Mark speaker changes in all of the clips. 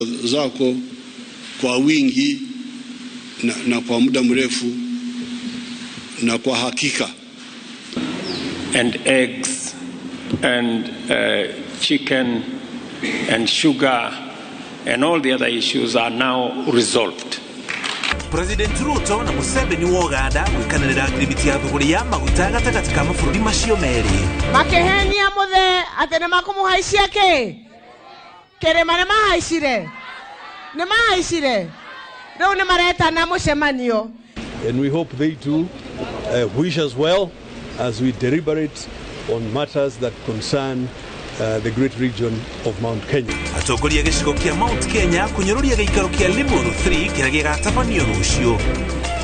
Speaker 1: Zako kwa wingi na kwa muda mrefu na kwa hakika.
Speaker 2: And eggs and chicken and sugar and all the other issues are now resolved.
Speaker 3: President Ruto na Museveni wa Uganda gwikanirira ngirimiti ya thuguri ya maguta gatagati ka mabũrũri macio merĩ.
Speaker 4: Makĩhenia mũthee atĩ nĩmakũmũhaicia kĩ? Kĩrĩma nĩmahaicire? Nĩmahaicire? Rĩu nĩmaretana mũcemanio.
Speaker 5: And we hope they too wish us well as we deliberate on matters that concern the great region of Mount Kenya.
Speaker 3: Atongoria gĩcigo kĩa Mount Kenya kũnyũrũria gĩikaro kĩa Limuru 3 kĩrĩa gĩgatabanio rũciũ.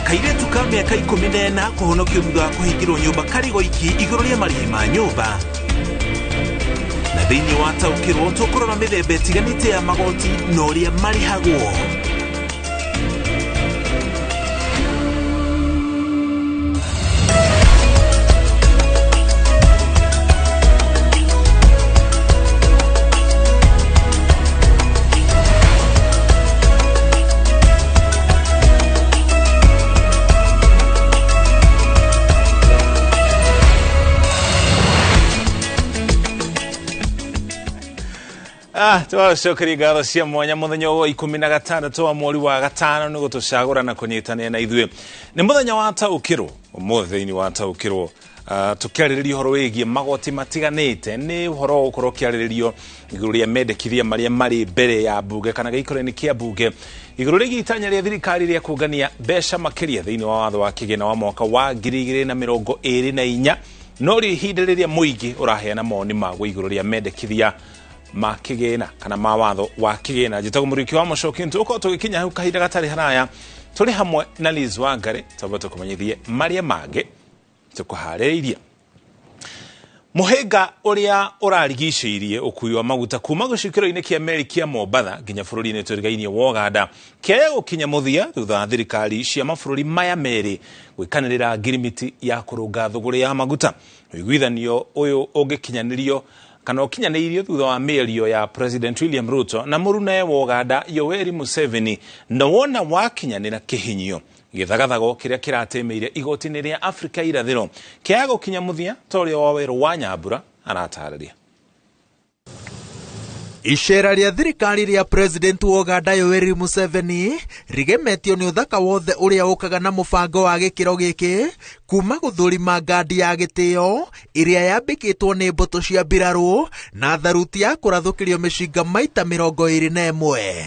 Speaker 3: Kairĩtu ka mĩaka 14 kũhonokio thutha wa kũhingĩrwo nyũmba karĩ goiki igũrũ rĩa marĩhi ma nyũmba. Na thĩinĩ wa taũkĩrwo tũkũrora mĩthemba ĩtiganĩte ya magoti na ũrĩa marĩhagwo.
Speaker 6: Twacokeria ngatho cia mwanya muthenya wa 16 wa mweri wa gatano nĩ gũtũcagũra na kũnyitanĩra na ithuĩ. Nĩ mũthenya wa taũkĩrwo ũmũthĩ thĩinĩ wa taũkĩrwo tũkĩarĩrĩria ũhoro wĩgiĩ magoti matiganĩte. Nĩ ũhoro ũgũkorwo ũkĩarĩrĩrio igũrũ rĩa mendekithia marĩa marĩ mbere ya mbunge kana gĩikaro-inĩ kĩa mbunge igũrũ rĩgiĩ itanya rĩa thirikari rĩa kũngania mbeca makĩria thĩinĩ wa watho wa kĩgĩna wa mwaka wa 2024 no rĩ ihinda rĩrĩa mũingĩ ũraheana mawoni maguo igũrũ rĩa mendekithia ma kĩgĩna kana ma watho wa kĩgĩna. Njĩtagwo Mũrĩki wa Mũcoki, tũgũkorwo tũgĩkinya hau kahinda gatarĩ haraya tũrĩ hamwe na Liz Wangari twambe tũkũmenyithie marĩa mangĩ tũkũharĩrĩirie. Mũhĩnga ũrĩa ũrarigicĩirie ũkui wa maguta kuma gĩcukĩro-inĩ kĩa meri kĩa Mombatha nginya bũrũri-inĩ tũrigainie wa Uganda kĩaya gũkinya mũthia thutha wa thirikari cia mabũrũri maya merĩ gwĩkanĩrĩra ngirimiti ya kũrũnga thũgũrĩ ya maguta. Ũiguithanio ũyũ ũngĩkinyanĩrio kana ũkinyanĩirio thutha wa mĩario ya President William Ruto na mũrunae wa Uganda Yoweri Museveni na wona wakinyanĩra kĩhinyio gĩthagathago kĩrĩa kĩratemeire igoti-inĩ rĩa Afrika irathĩro kĩaya gũkinya mũthia ta ũrĩa Wawerũ wa Nyambura aratarĩria.
Speaker 3: Icera rĩa thirikari rĩa President wa Uganda Yoweri Museveni rigemetio nĩ ũthaka wothe ũrĩa ũkaga na mũbango wa gĩkĩro gĩkĩ kuma gũthũrima ngandi ya gĩtĩo ĩrĩa yambĩkĩtwo nĩ mbũtũ cia mbirarũ na tharuti ya kũrathũkĩrio mĩcinga maita 21.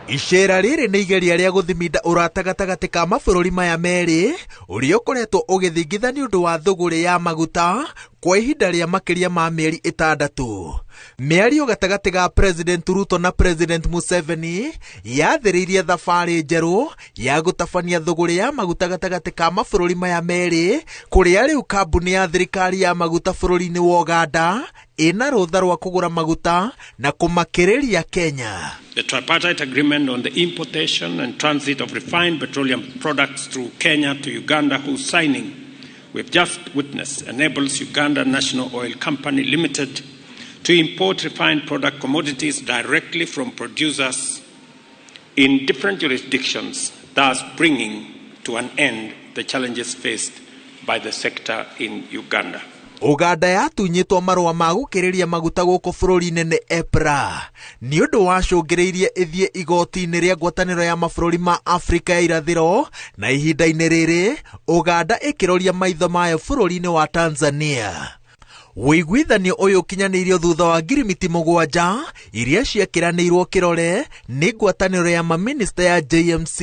Speaker 3: Icera rĩrĩ nĩ igeria rĩa gũthiminda ũrata gatagatĩ ka mabũrũri maya merĩ ũrĩa ũkoretwo ũgĩthingitha nĩ ũndũ wa thũgũrĩ ya maguta kwa ihinda rĩa makĩria ma mĩeri 6. Mĩario gatagatĩ ga President Ruto na President Museveni yathĩrĩirie thabarĩ njerũ ya gũtabania thũgũrĩ ya maguta gatagatĩ ka mabũrũri maya merĩ kũrĩa rĩu kambuni ya thirikari ya maguta bũrũri-inĩ wa Uganda ĩna rũtha rwa kũgũra maguta na kũmakĩrĩria Kenya.
Speaker 2: The tripartite agreement on the importation and transit of refined petroleum products through Kenya to Uganda, whose signing we've just witnessed, enables Uganda National Oil Company Limited to import refined product commodities directly from producers in different jurisdictions, thus bringing to an end the challenges faced by the sector in Uganda.
Speaker 3: Uganda yatunyĩtwo marũa ma gũkĩrĩria maguta gũkũ bũrũri-inĩ nĩ EPRA nĩ ũndũ wacũngĩrĩirie ĩthiĩ igoti-inĩ rĩa ngwatanĩro ya mabũrũri ma Afrika ya irathĩro na ihinda-inĩ rĩrĩ Uganda ĩkĩroria maitho mayo bũrũri-inĩ wa Tanzania. Ũiguithanio ũyũ ũkinyanĩirio thutha wa ngirimiti 7 iria ciakĩranĩirwo kĩrore nĩ ngwatanĩro ya mamĩnĩsta ya JMC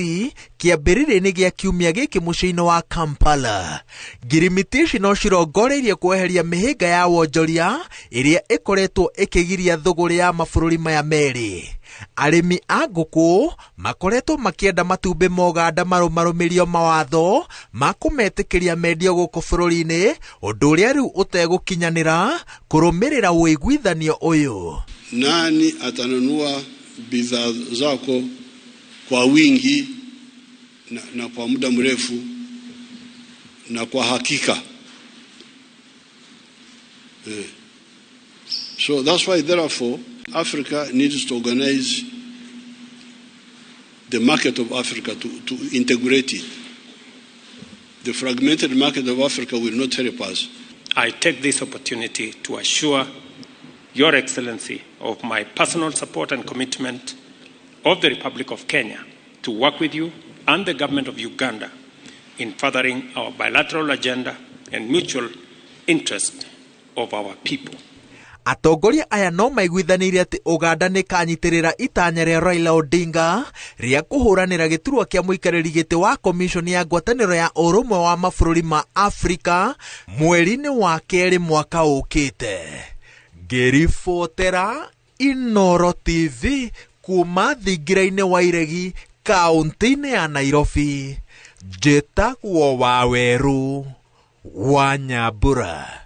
Speaker 3: kĩambĩrĩria-inĩ gĩa kiumia gĩkĩ mũciĩ-inĩ wa Kampala. Ngirimiti ici no cirongoreirie kweheria mĩhĩnga ya wonjoria ĩrĩa ĩkoretwo ĩkĩgiria thũgũrĩ ya mabũrũri maya merĩ. Arĩmi a ngũkũ makoretwo makĩenda matumbĩ ma Uganda marũmarũmĩrio mawatho ma kũmetĩkĩria mendio gũkũ bũrũri-inĩ ũndũ ũrĩa rĩu ũtegũkinyanĩra kũrũmĩrĩra ũiguithanio ũyũ.
Speaker 1: Nani atanunua bidhaa zako kwa wingi na kwa muda mrefu na kwa hakika? So that's why therefore Africa needs to organize the market of Africa to integrate it. The fragmented market of Africa will not help us.
Speaker 2: I take this opportunity to assure Your Excellency of my personal support and commitment of the Republic of Kenya to work with you and the government of Uganda in furthering our bilateral agenda and mutual interest of our people.
Speaker 3: Atongoria aya no maiguithanĩirie atĩ Uganda nĩ kanyitĩrĩra itanya rĩa Raila Odinga rĩa kũhũranĩra gĩturwa kĩa mũikarĩri gĩtĩ wa komishoni ya ngwatanĩro ya ũrũmwe wa mabũrũri ma Afrika mweri-inĩ wa kerĩ mwaka ũkĩte. Ngĩribotera Inooro TV kuma thingira-inĩ wa Iregi kaũntĩ-inĩ ya Nairobi, njĩtagwo Wawerũ wa Nyambura.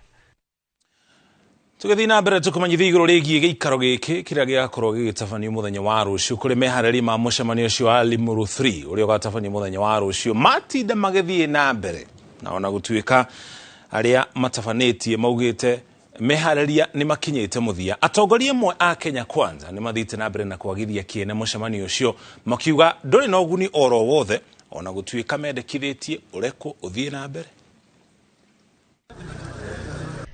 Speaker 6: Tũgĩthiĩ na mbere tũkũmenyithia igũrũ rĩgiĩ gĩikaro gĩkĩ kĩrĩa gĩgakorwo gĩgĩtabanio mũthenya wa rũciũ kũrĩ meharĩria ma mũcemanio ũcio wa Limuru 3 ũrĩa ũgatabanio mũthenya wa rũciũ matinda magĩthiĩ na mbere na ona gũtuĩka arĩa matabanĩtie maugĩte meharĩria nĩ makinyĩte mũthia. Atongoria amwe a Kenya Kwanza nĩ mathiĩte na mbere na kwagithia kĩene mũcemanio ũcio makiuga ndũrĩ na ũguni oro wothe ona gũtuĩka mendekithĩtie ũrekwo ũthiĩ na mbere.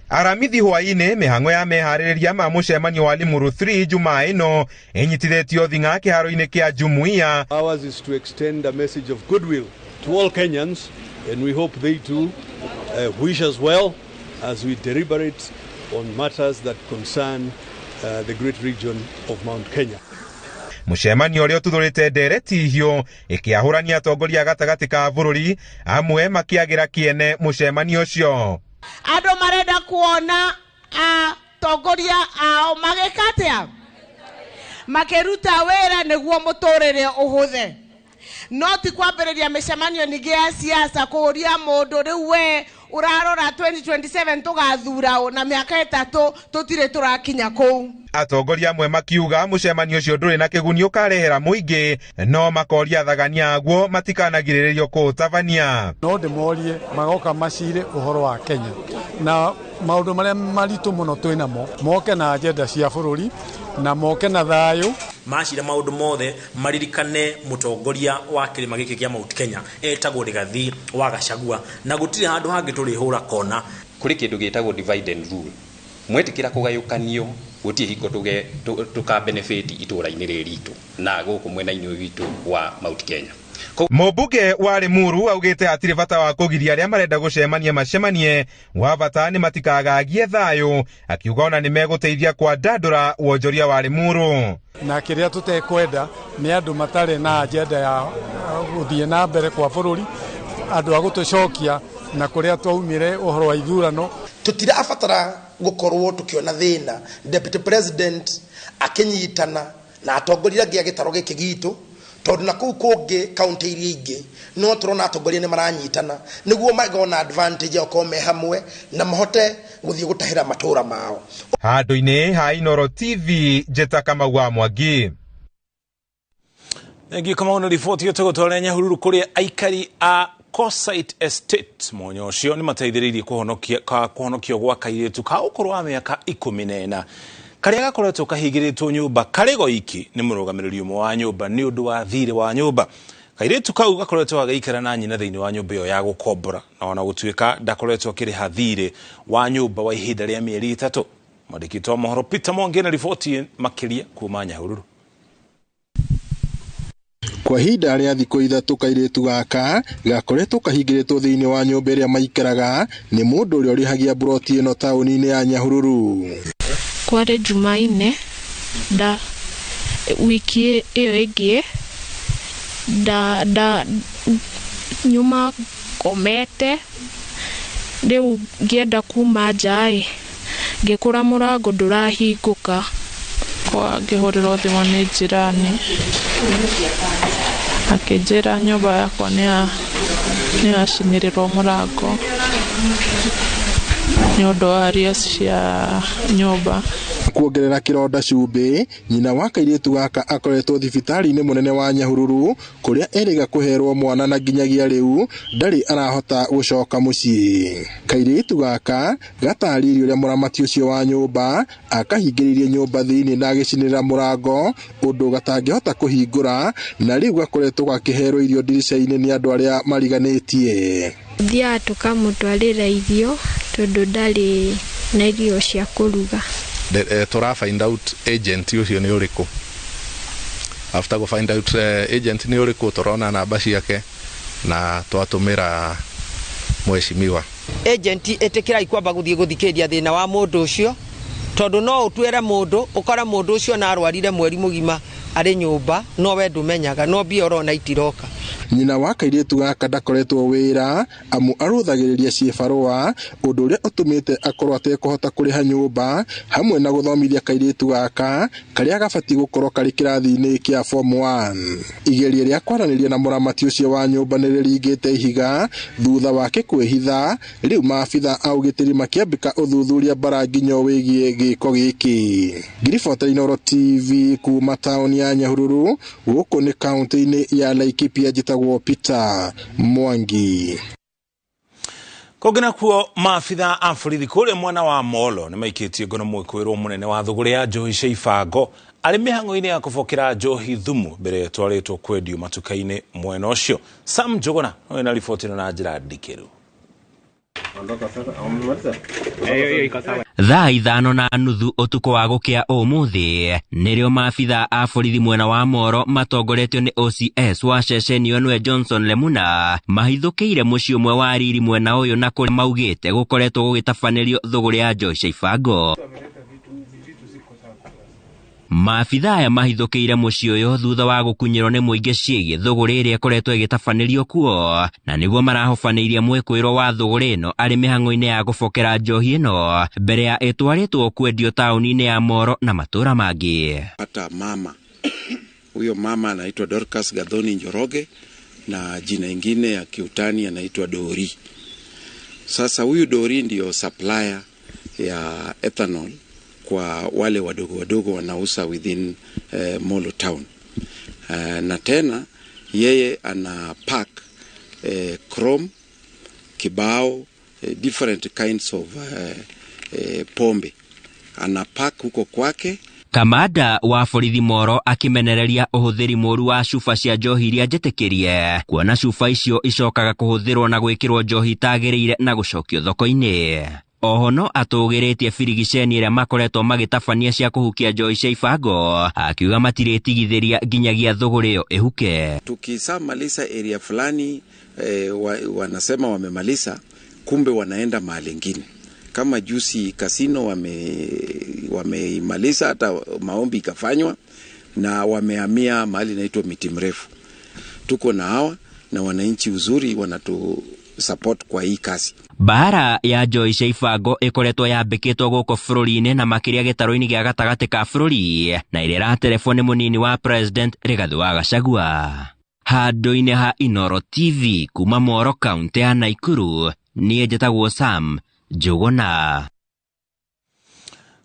Speaker 7: Aramithi hwaini mihango ya meharĩrĩria ma mũcemanio wa Limuru 3 Jumaa ĩno ĩnyitithĩtio thing'a kĩharo-inĩ kĩa Jumuiya.
Speaker 5: Ours is to extend a message of goodwill to all Kenyans, and we hope they too wish us well as we deliberate on matters that concern the great region of Mount Kenya.
Speaker 7: Mũcemanio ũrĩa ũtuthũrĩte ndereti hiũ ĩkĩahũrania atongoria gatagatĩ ka bũrũri amwe makĩagĩra kĩene mũcemanio ũcio.
Speaker 4: Andũ marenda kuona atongoria ao magĩka atĩa, makĩruta wĩra nĩguo mũtũrĩre ũhũthe, no ti kwambĩrĩria mĩcemanio ningĩ ya siasa kũũria mũndũ rĩu we ũrarora 2027 tũgathura ũ na mĩaka 3 tũtirĩ tũrakinya kũu.
Speaker 7: Atongoria amwe makiuga mũcemanio ũcio ndũrĩ na kĩguni ũkarehera mũingĩ no makoria thagania aguo matikanagirĩrĩrio kũũtabania.
Speaker 8: No ndĩmorie magoka macire ũhoro wa Kenya na maũndũ marĩa maritũ mũno twĩ namo, moke na agenda cia bũrũri na moke na thayũ.
Speaker 9: Macira maũndũ mothe maririkane mũtongoria wa kĩrĩma gĩkĩ kĩa Mount Kenya etagwo Rigathi wa Gachagua na gũtirĩ handũ hangĩ tũrĩhũra kona.
Speaker 10: Kũrĩ kĩndũ gĩtagwo divide and rule, mwetĩkĩra kũgayũkanio gũtirĩ hingo tũka benefit itũũra-inĩ rĩrĩ ritũ na gũkũ mwena-inĩ witũ wa Mount Kenya.
Speaker 7: Mũmbunge wa Limuru augĩte hatirĩ bata wa kũgiria arĩa marenda gũcemania macemanie, wa bata nĩ matikagagie thayũ, akiuga ona nĩ megũteithia kwandandũra wonjoria wa Limuru.
Speaker 8: Na kĩrĩa tũtekwenda nĩ andũ matarĩ na agenda ya gũthiĩ na mbere kwa bũrũri, andũ a gũtũcokia na kũrĩa twaumire ũhoro wa ithurano.
Speaker 11: Tũtirabatara gũkorwo tũkĩona thĩna deputy president akĩnyitana na atongoria angĩ a gĩtaro gĩkĩ gitũ, tondũ na kũu kũngĩ kaunti iria ingĩ no tũrona atongoria nĩ maranyitana nĩguo magona advantage ya gũkorwo me hamwe na mahote gũthiĩ gũtahĩra matũra mao.
Speaker 7: Handũ-inĩ ha Inooro TV, Njĩta Kamau wa Mwangi.
Speaker 6: Thengiũ Kamau na riboti ĩyo. Tũgũtwara Nyahururu kũrĩa aikari a Kosite Estate mwanya ũcio nĩ mateithĩrĩirie kũhonokio gwa kairĩtu ka ũkũrũ wa mĩaka 14 karĩa gakoretwo kahingĩrĩtwo nyũmba karĩ goiki nĩ mũrũgamĩrĩri ũmwe wa nyũmba nĩ ũndũ wa thirĩ wa nyũmba. Kairĩtu kau gakoretwo gagĩikara na nyina thĩinĩ wa nyũmba ĩyo ya gũkombora na ona gũtuĩka ndakoretwo akĩrĩha thirĩ wa nyũmba wa ihinda rĩa mĩeri 3. Mwandĩki wa mohoro Peter Mwangi na riboti makĩria kuma Nyahururu.
Speaker 12: Kwa ihinda rĩa thikũ 3 kairĩtu gaka gakoretwo kahingĩrĩtwo thĩinĩ wa nyũmba ĩrĩa maikaraga nĩ mũndũ ũrĩa ũrĩhagia buroti ĩno taũni-inĩ ya Nyahururu.
Speaker 13: Kwarĩ Jumaine nda wiki ĩyo ĩngĩ nda nyuma komete rĩu ngĩenda kuma nja ĩ ngĩkora mũrango ndũrahingũka.
Speaker 14: Kwa ngĩhũrĩrwo thimũ nĩ jirani akĩnjĩra nyũmba yakwa nĩ yacinĩrĩrwo mũrango nĩ ũndũ wa arrears cia nyũmba.
Speaker 12: Kuongerera kĩronda cumbĩ, nyina wa kairĩtu gaka akoretwo thibitarĩ-inĩ mũnene wa Nyahururu kũrĩa erĩga kũherwo mwana na nginyagia rĩu ndarĩ arahota gũcoka mũciĩ. Kairĩtu gaka gatarĩirie ũrĩa mũramati ũcio wa nyũmba akahingĩrĩirie nyũmba thĩinĩ na agĩcinĩrĩra mũrango ũndũ gatangĩhota kũhingũra, na rĩu gakoretwo gakĩherwo irio ndirica-inĩ nĩ andũ arĩa mariganĩtie.
Speaker 13: Thiaga tũkamũtwarĩra irio tondũ ndarĩ na irio cia kũruga.
Speaker 15: Tura find out agent ucio ni uriku. After go find out agent ni uriku, turona namba ciake na twatumira mheshimiwa
Speaker 16: agent itikirai kwamba guthie guthikiria thina wa mundu ucio, tondu no utwere mundu ukora mundu ucio na arwarire mweri mugima ari nyumba no we ndumenyaga no mbia urona itiroka.
Speaker 12: Nyina wa kairĩtu gaka ndakoretwo wĩra amu arũthagĩrĩria ciĩbarũa, ũndũ ũrĩa ũtũmĩte akorwo atekũhota kũrĩha nyũmba hamwe na gũthomithia kairĩtu gaka karĩa gabatiĩ gũkorwo karĩ kĩrathi-inĩ kĩa form 1. Igeria rĩa kwaranĩria na mũramati ũcio wa nyũmba nĩ rĩringĩte ihiga thutha wake kwĩhitha. Rĩu maabitha a ũgitĩri makĩambĩka ũthuthuria bara nginyo wĩgiĩ gĩko gĩkĩ. Ngiribota Inooro TV kuma taũni ya Nyahururu, gũkũ nĩ kaũntĩ-inĩ ya Laikipia, njĩtagwo Peter Mwangi.
Speaker 6: Kũngĩ nakuo maabitha a borithi kũrĩa mwena wa Molo nĩ maikĩtie ngono mwĩkũĩrwo mũnene wa thũgũrĩ ya njohi cia ibango arĩ mĩhang'o-inĩ ya kũbokera njohi thumu mbere ĩtwarĩtwo kwendio matuka-inĩ mwena ũcio. Sam Njuguna na riboti ĩno na njĩra ndikĩru.
Speaker 17: Thaa 5:30 ũtukũ wa gũkĩa ũmũthĩ nĩrĩo maabitha a borithi mwena wa Moro matongoretio nĩ OCS wa ceceni ĩno Johnson Lemuna mahithũkĩire mũciĩ ũmwe wa riri mwena ũyũ na kũrĩa maugĩte gũkoretwo gũgĩtabanĩrio thũgũrĩ ya njohi cia ibango. Maabitha aya mahithũkĩire mũciĩ ũyũ thutha wa gũkunyĩrwo nĩ mũingĩ ciĩgiĩ thũgũrĩ ĩrĩa ĩkoretwo ĩgĩtabanĩrio kuo, na nĩguo marahobanĩirie mwĩkũĩrwo wa thũgũrĩ ĩno arĩ mĩhang'o-inĩ ya gũbokera njohi ĩno mbere ya ĩtwarĩtwo kwendio taũni-inĩ ya Moro na matũũra mangĩ.
Speaker 18: Hata mama huyo mama anaitwa Dorcas Gathoni Njoroge na jina ingine ya kiutani anaitwa Dori. Sasa huyu Dori ndio supplier ya ethanol kwa wale wadogo wadogo wanauza within Molo town. Na tena yeye ana pack chrome, kibao, different kinds of pombe. Ana pack huko kwake.
Speaker 17: Kamanda wa borithi Moro akimenereria ũhũthĩri mũru wa cuba cia njohi iria njĩtĩkĩrie, kuona cuba icio icokaga kũhũthĩrwo na gwĩkĩrwo njohi itagĩrĩire na gũcokio thoko-inĩ. Oho no atũgĩrĩtie birigiceni ĩrĩa makoretwo magĩtabania cia kũhukia njohi cia ibango, akiuga matirĩtigithĩria nginyagia thũgũrĩ ĩyo ĩhuke.
Speaker 18: Tukisamaliza area fulani wanasema wamemaliza, kumbe wanaenda mahali ingine. Kama juzi kasino wameimaliza, hata maombi ikafanywa na wamehamia mahali inaitwa Miti Mrefu. Tuko na hawa na wananchi uzuri wanatu support kwa hii kazi.
Speaker 17: Bara ya njohi cia ibango ĩkoretwo yambĩkĩtwo gũkũ bũrũri-inĩ na makĩria gĩtarũ-inĩ gĩa gatagatĩ ka bũrũri, na ĩrĩa ĩraterebwo nĩ mũnini wa President Rigathĩ wa Gachagua. Handũ-inĩ ha Inooro TV kuma Moro kaũntĩ ya Naikuru, niĩ njĩtagwo Sam Njuguna.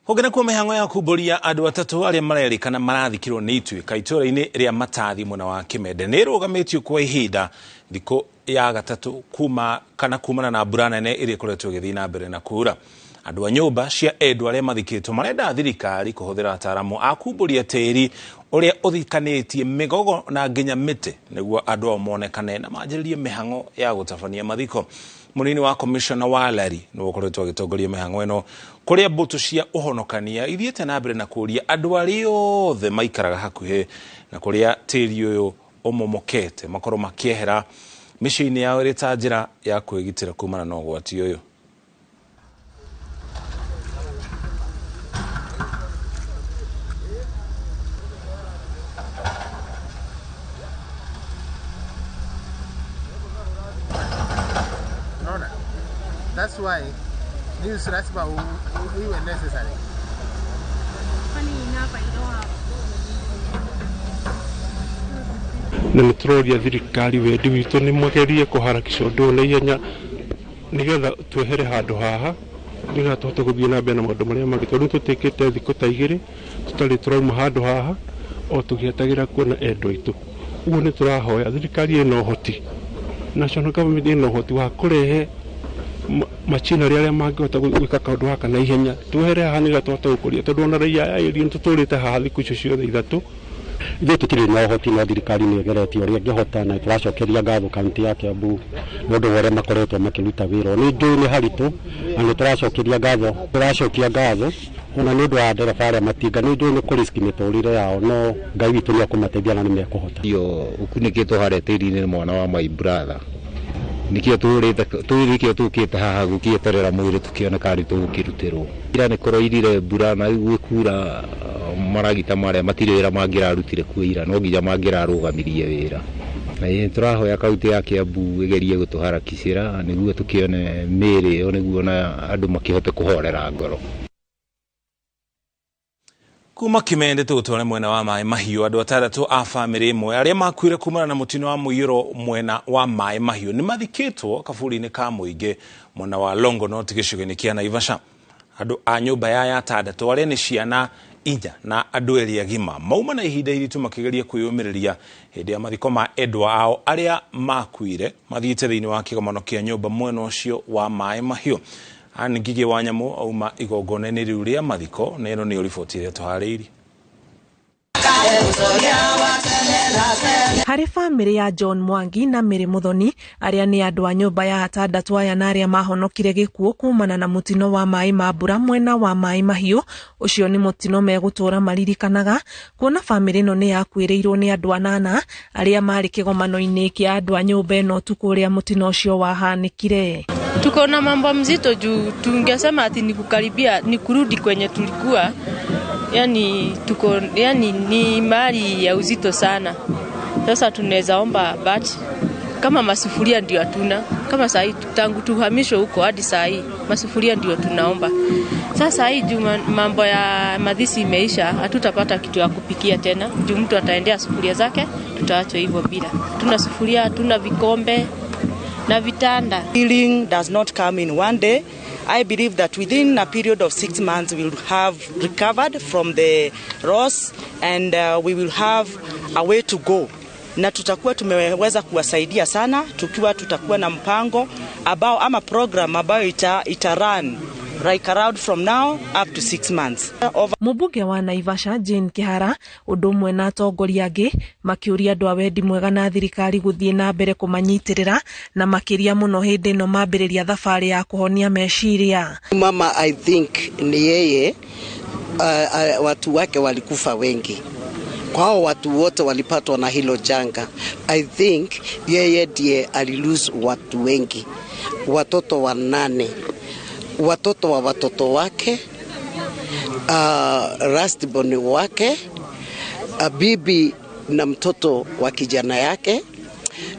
Speaker 6: Kũngĩ nakuo mĩhang'o ya kumbũria andũ atatũ arĩa marerĩkana marathikirwo nĩ ituĩka itũũra-inĩ rĩa Matathi mwena wa Kĩmende nĩ ĩrũgamĩtio kwa ihinda thikũ ya gatatũ kuma kana kumana na mbura nene ĩrĩa ĩkoretwo ĩgĩthiĩ na mbere na kuura. Andũ a nyũmba cia endwa arĩa mathikĩtwo marenda thirikari kũhũthĩra ataaramu a kumbũria tĩĩri ũrĩa ũthikanĩtie mĩgogo na nginya mĩtĩ nĩguo andũ ao monekane na manjĩrĩrie mĩhang'o ya gũtabania mathiko. Mũnini wa komishona wa Lari nĩwe ũkoretwo agĩtongoria mĩhang'o ĩno kũrĩa mbũtũ cia ũhonokania ithiĩte na mbere na kũũria andũ arĩa othe maikaraga hakuhĩ na kũrĩa tĩĩri ũyũ ũmomokete makorwo makĩehera mĩciĩ-inĩ yao ĩrĩ ta njĩra ya kwĩgitĩra kumana na ũgwati ũyũ.
Speaker 19: That's why news lazima iwe necessary.
Speaker 13: Funny enough, I don't have.
Speaker 20: Na nĩ tũroria thirikari wendi witũ nĩ magerie kũharakisha ũndũ ũyũ na ihenya nĩgetha twehere handũ haha Nĩgetha tũhote gũthiĩ na mbere na maũndũ marĩa mangĩ, tondũ tũtĩkĩte thikũ ta 2 tũtarĩ tũrauma handũ haha o tũgĩetagĩra kuona endwa aitũ. Ũguo nĩ tũrahoya thirikari ĩna ũhoti, national government ĩna ũhoti wa kũrehe machinery arĩa mangĩhota gwĩka kaũndũ gaka na ihenya, twehere haha nĩgetha tũhote gũkũria, tondũ ona raia aya nĩ tũtũrĩte haha thikũ icio ciothe 3.
Speaker 21: Ithuĩ tũtirĩ na ũhoti, no thirikari nĩ ĩgeretie ũrĩa ĩngĩhota, na tũracokeria ngatho kaunti ya Kiambu nĩ ũndũ wa ũrĩa makoretwo makĩruta wĩra. Nĩ njũĩ nĩ haritũ, na nĩ tũracokeria ngatho, tũracokia ngatho ona nĩ ũndũ wa ndereba arĩa matinga, nĩ njũĩ nĩ kũriski mĩtũrĩre yao, no Ngai witũ nĩ ekũmateithia na nĩ mekũhota.
Speaker 22: Iyo ũkunĩkĩtwo harĩa tĩri-inĩ nĩ mwana wa my brother, nikio turite tukite haha gukieterera mwiri tukiona kari tugukirutĩrwo. Ira nĩ kũroirire mbura na rĩu gwĩkura maragita marĩa matirĩ wĩra mangĩrarutire kuo ira, no nginya mangĩrarũgamirie wĩra. Na nĩ tũrahoya kaunti ya Kiambu ĩgerie gũtũharakicĩra nĩguo tũkĩone mĩĩrĩ ĩyo, nĩguo na andũ makĩhote kũhorera ngoro.
Speaker 6: Kuma Kimende tũgũtware mwena wa Maĩ Mahiũ, andũ 6 a bamĩrĩ ĩmwe arĩa makuire kumana na mũtino wa mũiyũro mwena wa Maĩ Mahiũ nĩ mathikĩtwo kaburi-inĩ ka mũingĩ mwena wa Longonot gĩcigo-inĩ kĩa Naivasha. Andũ a nyũmba ya 6 arĩa nĩ ciana 4 na andũ 2 agima mauma na ihinda iritũ makĩgeria kwĩyũmĩrĩria hĩndĩ ya mathiko ma endwa ao arĩa makuire mathiĩte thĩinĩ wa kĩgomano kĩa nyũmba mwena ũcio wa Maĩ Mahiũ. Anne Ngigĩ wa Nyamũ auma igongona-inĩ rĩu rĩa mathiko, na ĩno nĩyo riboti ĩrĩa tũharĩirie.
Speaker 23: Harĩ bamĩrĩ ya John Mwangi na Mary Muthoni arĩa nĩ andũ a nyũmba ya 6 aya na arĩa mahonokire gĩkuũ kumana na mũtino wa maĩ ma mbura mwena wa Maĩ Mahiũ, ũcio nĩ mũtino megũtũra maririkanaga, kuona bamĩrĩ ĩno nĩ yakuĩrĩirwo nĩ andũ 8 arĩa marĩ kĩgomano-inĩ kĩa andũ a nyũmba ĩno ũtukũ ũrĩa mũtino ũcio wahanĩkire.
Speaker 24: Tuko na mambo mzito juu tungesema ati ni kukaribia ni kurudi kwenye tulikuwa, yani tuko, yani ni mali ya uzito sana. Sasa tunaweza omba but kama masufuria ndio hatuna, kama saa hii tangu tuhamishwe huko hadi saa hii masufuria ndio tunaomba. Sasa hii juu mambo ya madhisi imeisha, hatutapata kitu ya kupikia tena juu mtu ataendea sufuria zake, tutaachwa hivyo bila. Tuna sufuria, tuna vikombe na vitanda.
Speaker 25: Healing does not come in one day. I believe that within a period of 6 months we will have recovered from the loss and we will have a way to go. Na tutakuwa tumeweza kuwasaidia sana tukiwa tutakuwa na mpango ambao ama program ambayo ita run right around from now up to 6 months.
Speaker 23: Mũmbunge wa Naivasha Jane Kihara ũndũ ũmwe na atongoria angĩ makĩũria andũ a wendi mwega na thirikari gũthiĩ na mbere kũmanyitĩrĩra na makĩria mũno hĩndĩ ĩno mambĩrĩria thabarĩ ya kũhonia meciria.
Speaker 26: Mama, I think ni yeye watu wake walikufa wengi. Kwao watu wote walipatwa na hilo janga. I think yeye ndiye alilose watu wengi, watoto 8, watoto wa watoto wake, lastborn wake, bibi na mtoto wa kijana yake,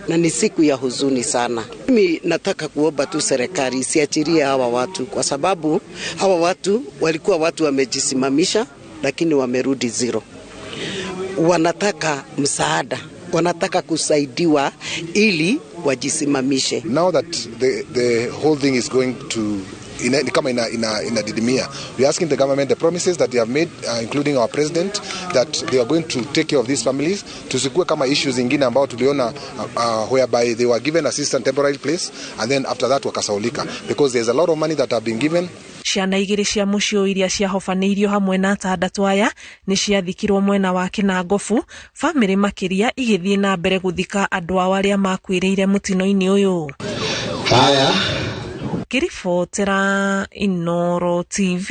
Speaker 26: na ni siku ya huzuni sana. Mimi nataka kuomba tu serikali isiachilie hawa watu, kwa sababu hawa watu walikuwa watu wamejisimamisha, lakini wamerudi zero. Wanataka msaada, wanataka kusaidiwa ili wajisimamishe.
Speaker 27: Now that the whole thing is going to kama inadidimia, we are asking the government the promises that they have made, including our president, that they are going to take care of these families. Tusikue kama issues zingine ambao tuliona whereby they were given assistance temporary place and then after that wakasaulika, because there's a lot of money that have been given.
Speaker 23: Ciana 2 cia mũciĩ iria ciahobanĩirio hamwe na 6 aya nĩ ciathikirwo mwena wa Kĩnangobu, bamĩrĩ makĩria igĩthiĩ na mbere gũthika andũ ao arĩa makuĩrĩire mũtino-inĩ ũyũ.
Speaker 28: Haya.
Speaker 23: Ngĩribotera Inooro TV,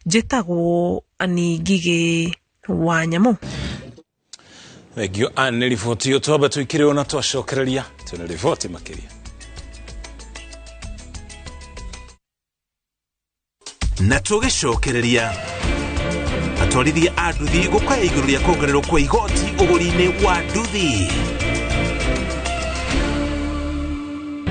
Speaker 23: njĩtagwo Annie Ngigĩ wa Nyamũ.
Speaker 6: Thengio Anne nĩ riboti ĩyo, twambe tũikĩrĩrwo na twacokereria twĩna riboti makĩria.
Speaker 3: Na tũgĩcokereria atwarithia a nduthi gũkaya igũrũ rĩa kuongererwo kwa igoti ũgũri-inĩ wa nduthi.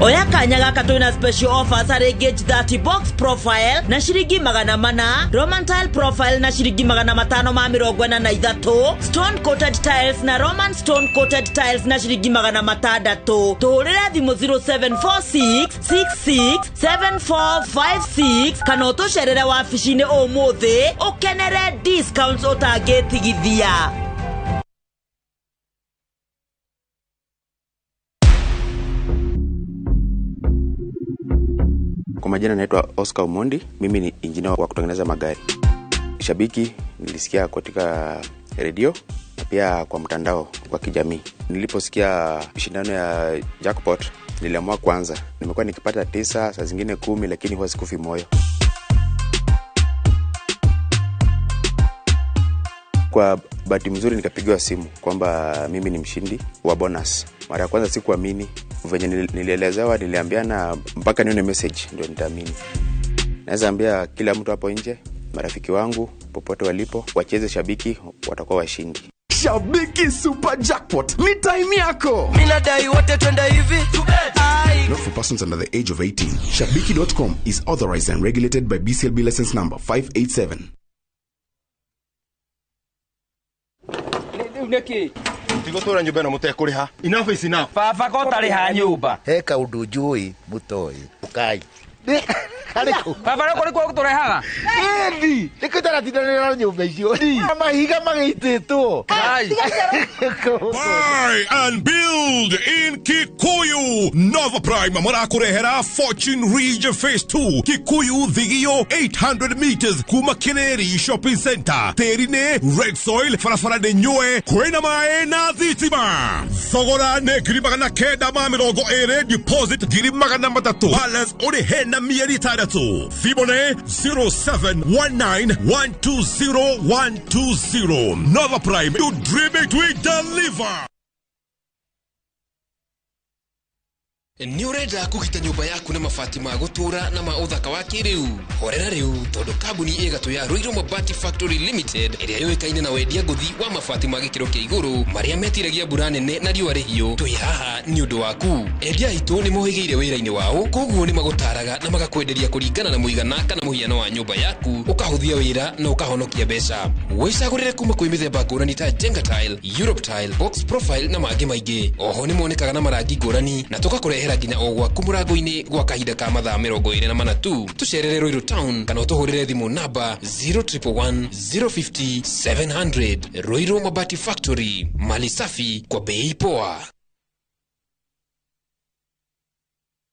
Speaker 1: Oya kanya gaka twina special offers harĩ Gauge 30 box profile na ciringi 400, Roman tile profile na ciringi 543, stone coated tiles na Roman stone coated tiles na ciringi 600. Tũhũrĩre thimũ 0746 66 7456 kana ũtũcerere wabici-inĩ ũmũthĩ ũkenere discounts ũtangĩtigithia.
Speaker 2: Kwa majina naitwa Oscar Omondi, mimi ni injinia wa kutengeneza magari. Shabiki nilisikia katika redio na pia kwa mtandao wa kijamii. Niliposikia shindano ya jackpot niliamua kuanza. Nimekuwa nikipata 9, saa zingine 10, lakini huwa sikufi moyo. Kwa bahati mzuri nikapigiwa simu kwamba mimi ni mshindi wa bonus. Mara ya kwanza sikuamini, venye nilielezewa, niliambiana mpaka nione message ndio nitaamini. Naweza ambia kila mtu hapo nje, marafiki wangu popote walipo, wacheze Shabiki, watakuwa washindi.
Speaker 4: Shabiki Super Jackpot ni time yako.
Speaker 5: Mimi nadai wote twende hivi.
Speaker 4: Not for persons under the age of 18. Shabiki.com is authorized and regulated by BCLB license number 587.
Speaker 8: Neki tigũtũra nyũmba ĩno mũtekũrĩha. Enough is enough.
Speaker 5: Baba ko tarĩha nyũmba.
Speaker 9: He kaũndũ njũĩ mũtoĩ. Ũkai.
Speaker 5: Baba rĩu kũrĩ kuo tũrehaga.
Speaker 9: Ĩni, nĩkĩo itaratindanĩra na nyũmba icio. Mahiga magĩitĩtwo.
Speaker 10: Buy and build in Kikuyu. Nova Prime marakũrehera Fortune Ridge Phase 2 Kikuyu Thigio 800 meters kuma Kireri Shopping Center. Tĩri nĩ red soil, barabara nĩ nyue, kwĩna maĩ na thitima. Thogora nĩ 920, deposit 300, balance ũrĩhe na mieri 6. Thimũ nĩ 0719120120. Nova Prime, you dream it, we deliver.
Speaker 28: Nĩ ũrenda kũgita nyũmba yaku na mabati ma gũtũũra na ma ũthaka wa kĩrĩu? Horera rĩu tondũ kambuni ĩgatũ ya Ruiru Mabati Factory Limited ĩrĩa yũĩkaine na wendia ngũthi wa mabati ma gĩkĩro kĩa igũrũ marĩa metiragia mbura nene na riũa rĩhiũ, twĩ haha nĩ ũndũ waku. Endia aitũ nĩ mohĩgĩire wĩra-inĩ wao, koguo nĩ magũtaraga na magakwenderia kũringana na mũigana kana mũhiano wa nyũmba yaku, ũkahũthia wĩra na ũkahonokia mbeca. Wĩcagũrĩre kuma kwĩ mĩthemba ngũrani ta Jenga Tile, Europe Tile, Box Profile na mangĩ maingĩ. Oho nĩ monekaga na marangi ngũrani na tũgakũrehera nginya o gwaku mũrango-inĩ gwa kahinda ka mathaa 24 tu. Tũcerere Ruiru Town kana ũtũhũrĩre thimũ namba 0111 050 700. Ruiru Mabati Factory, mali safi kwa bei poa.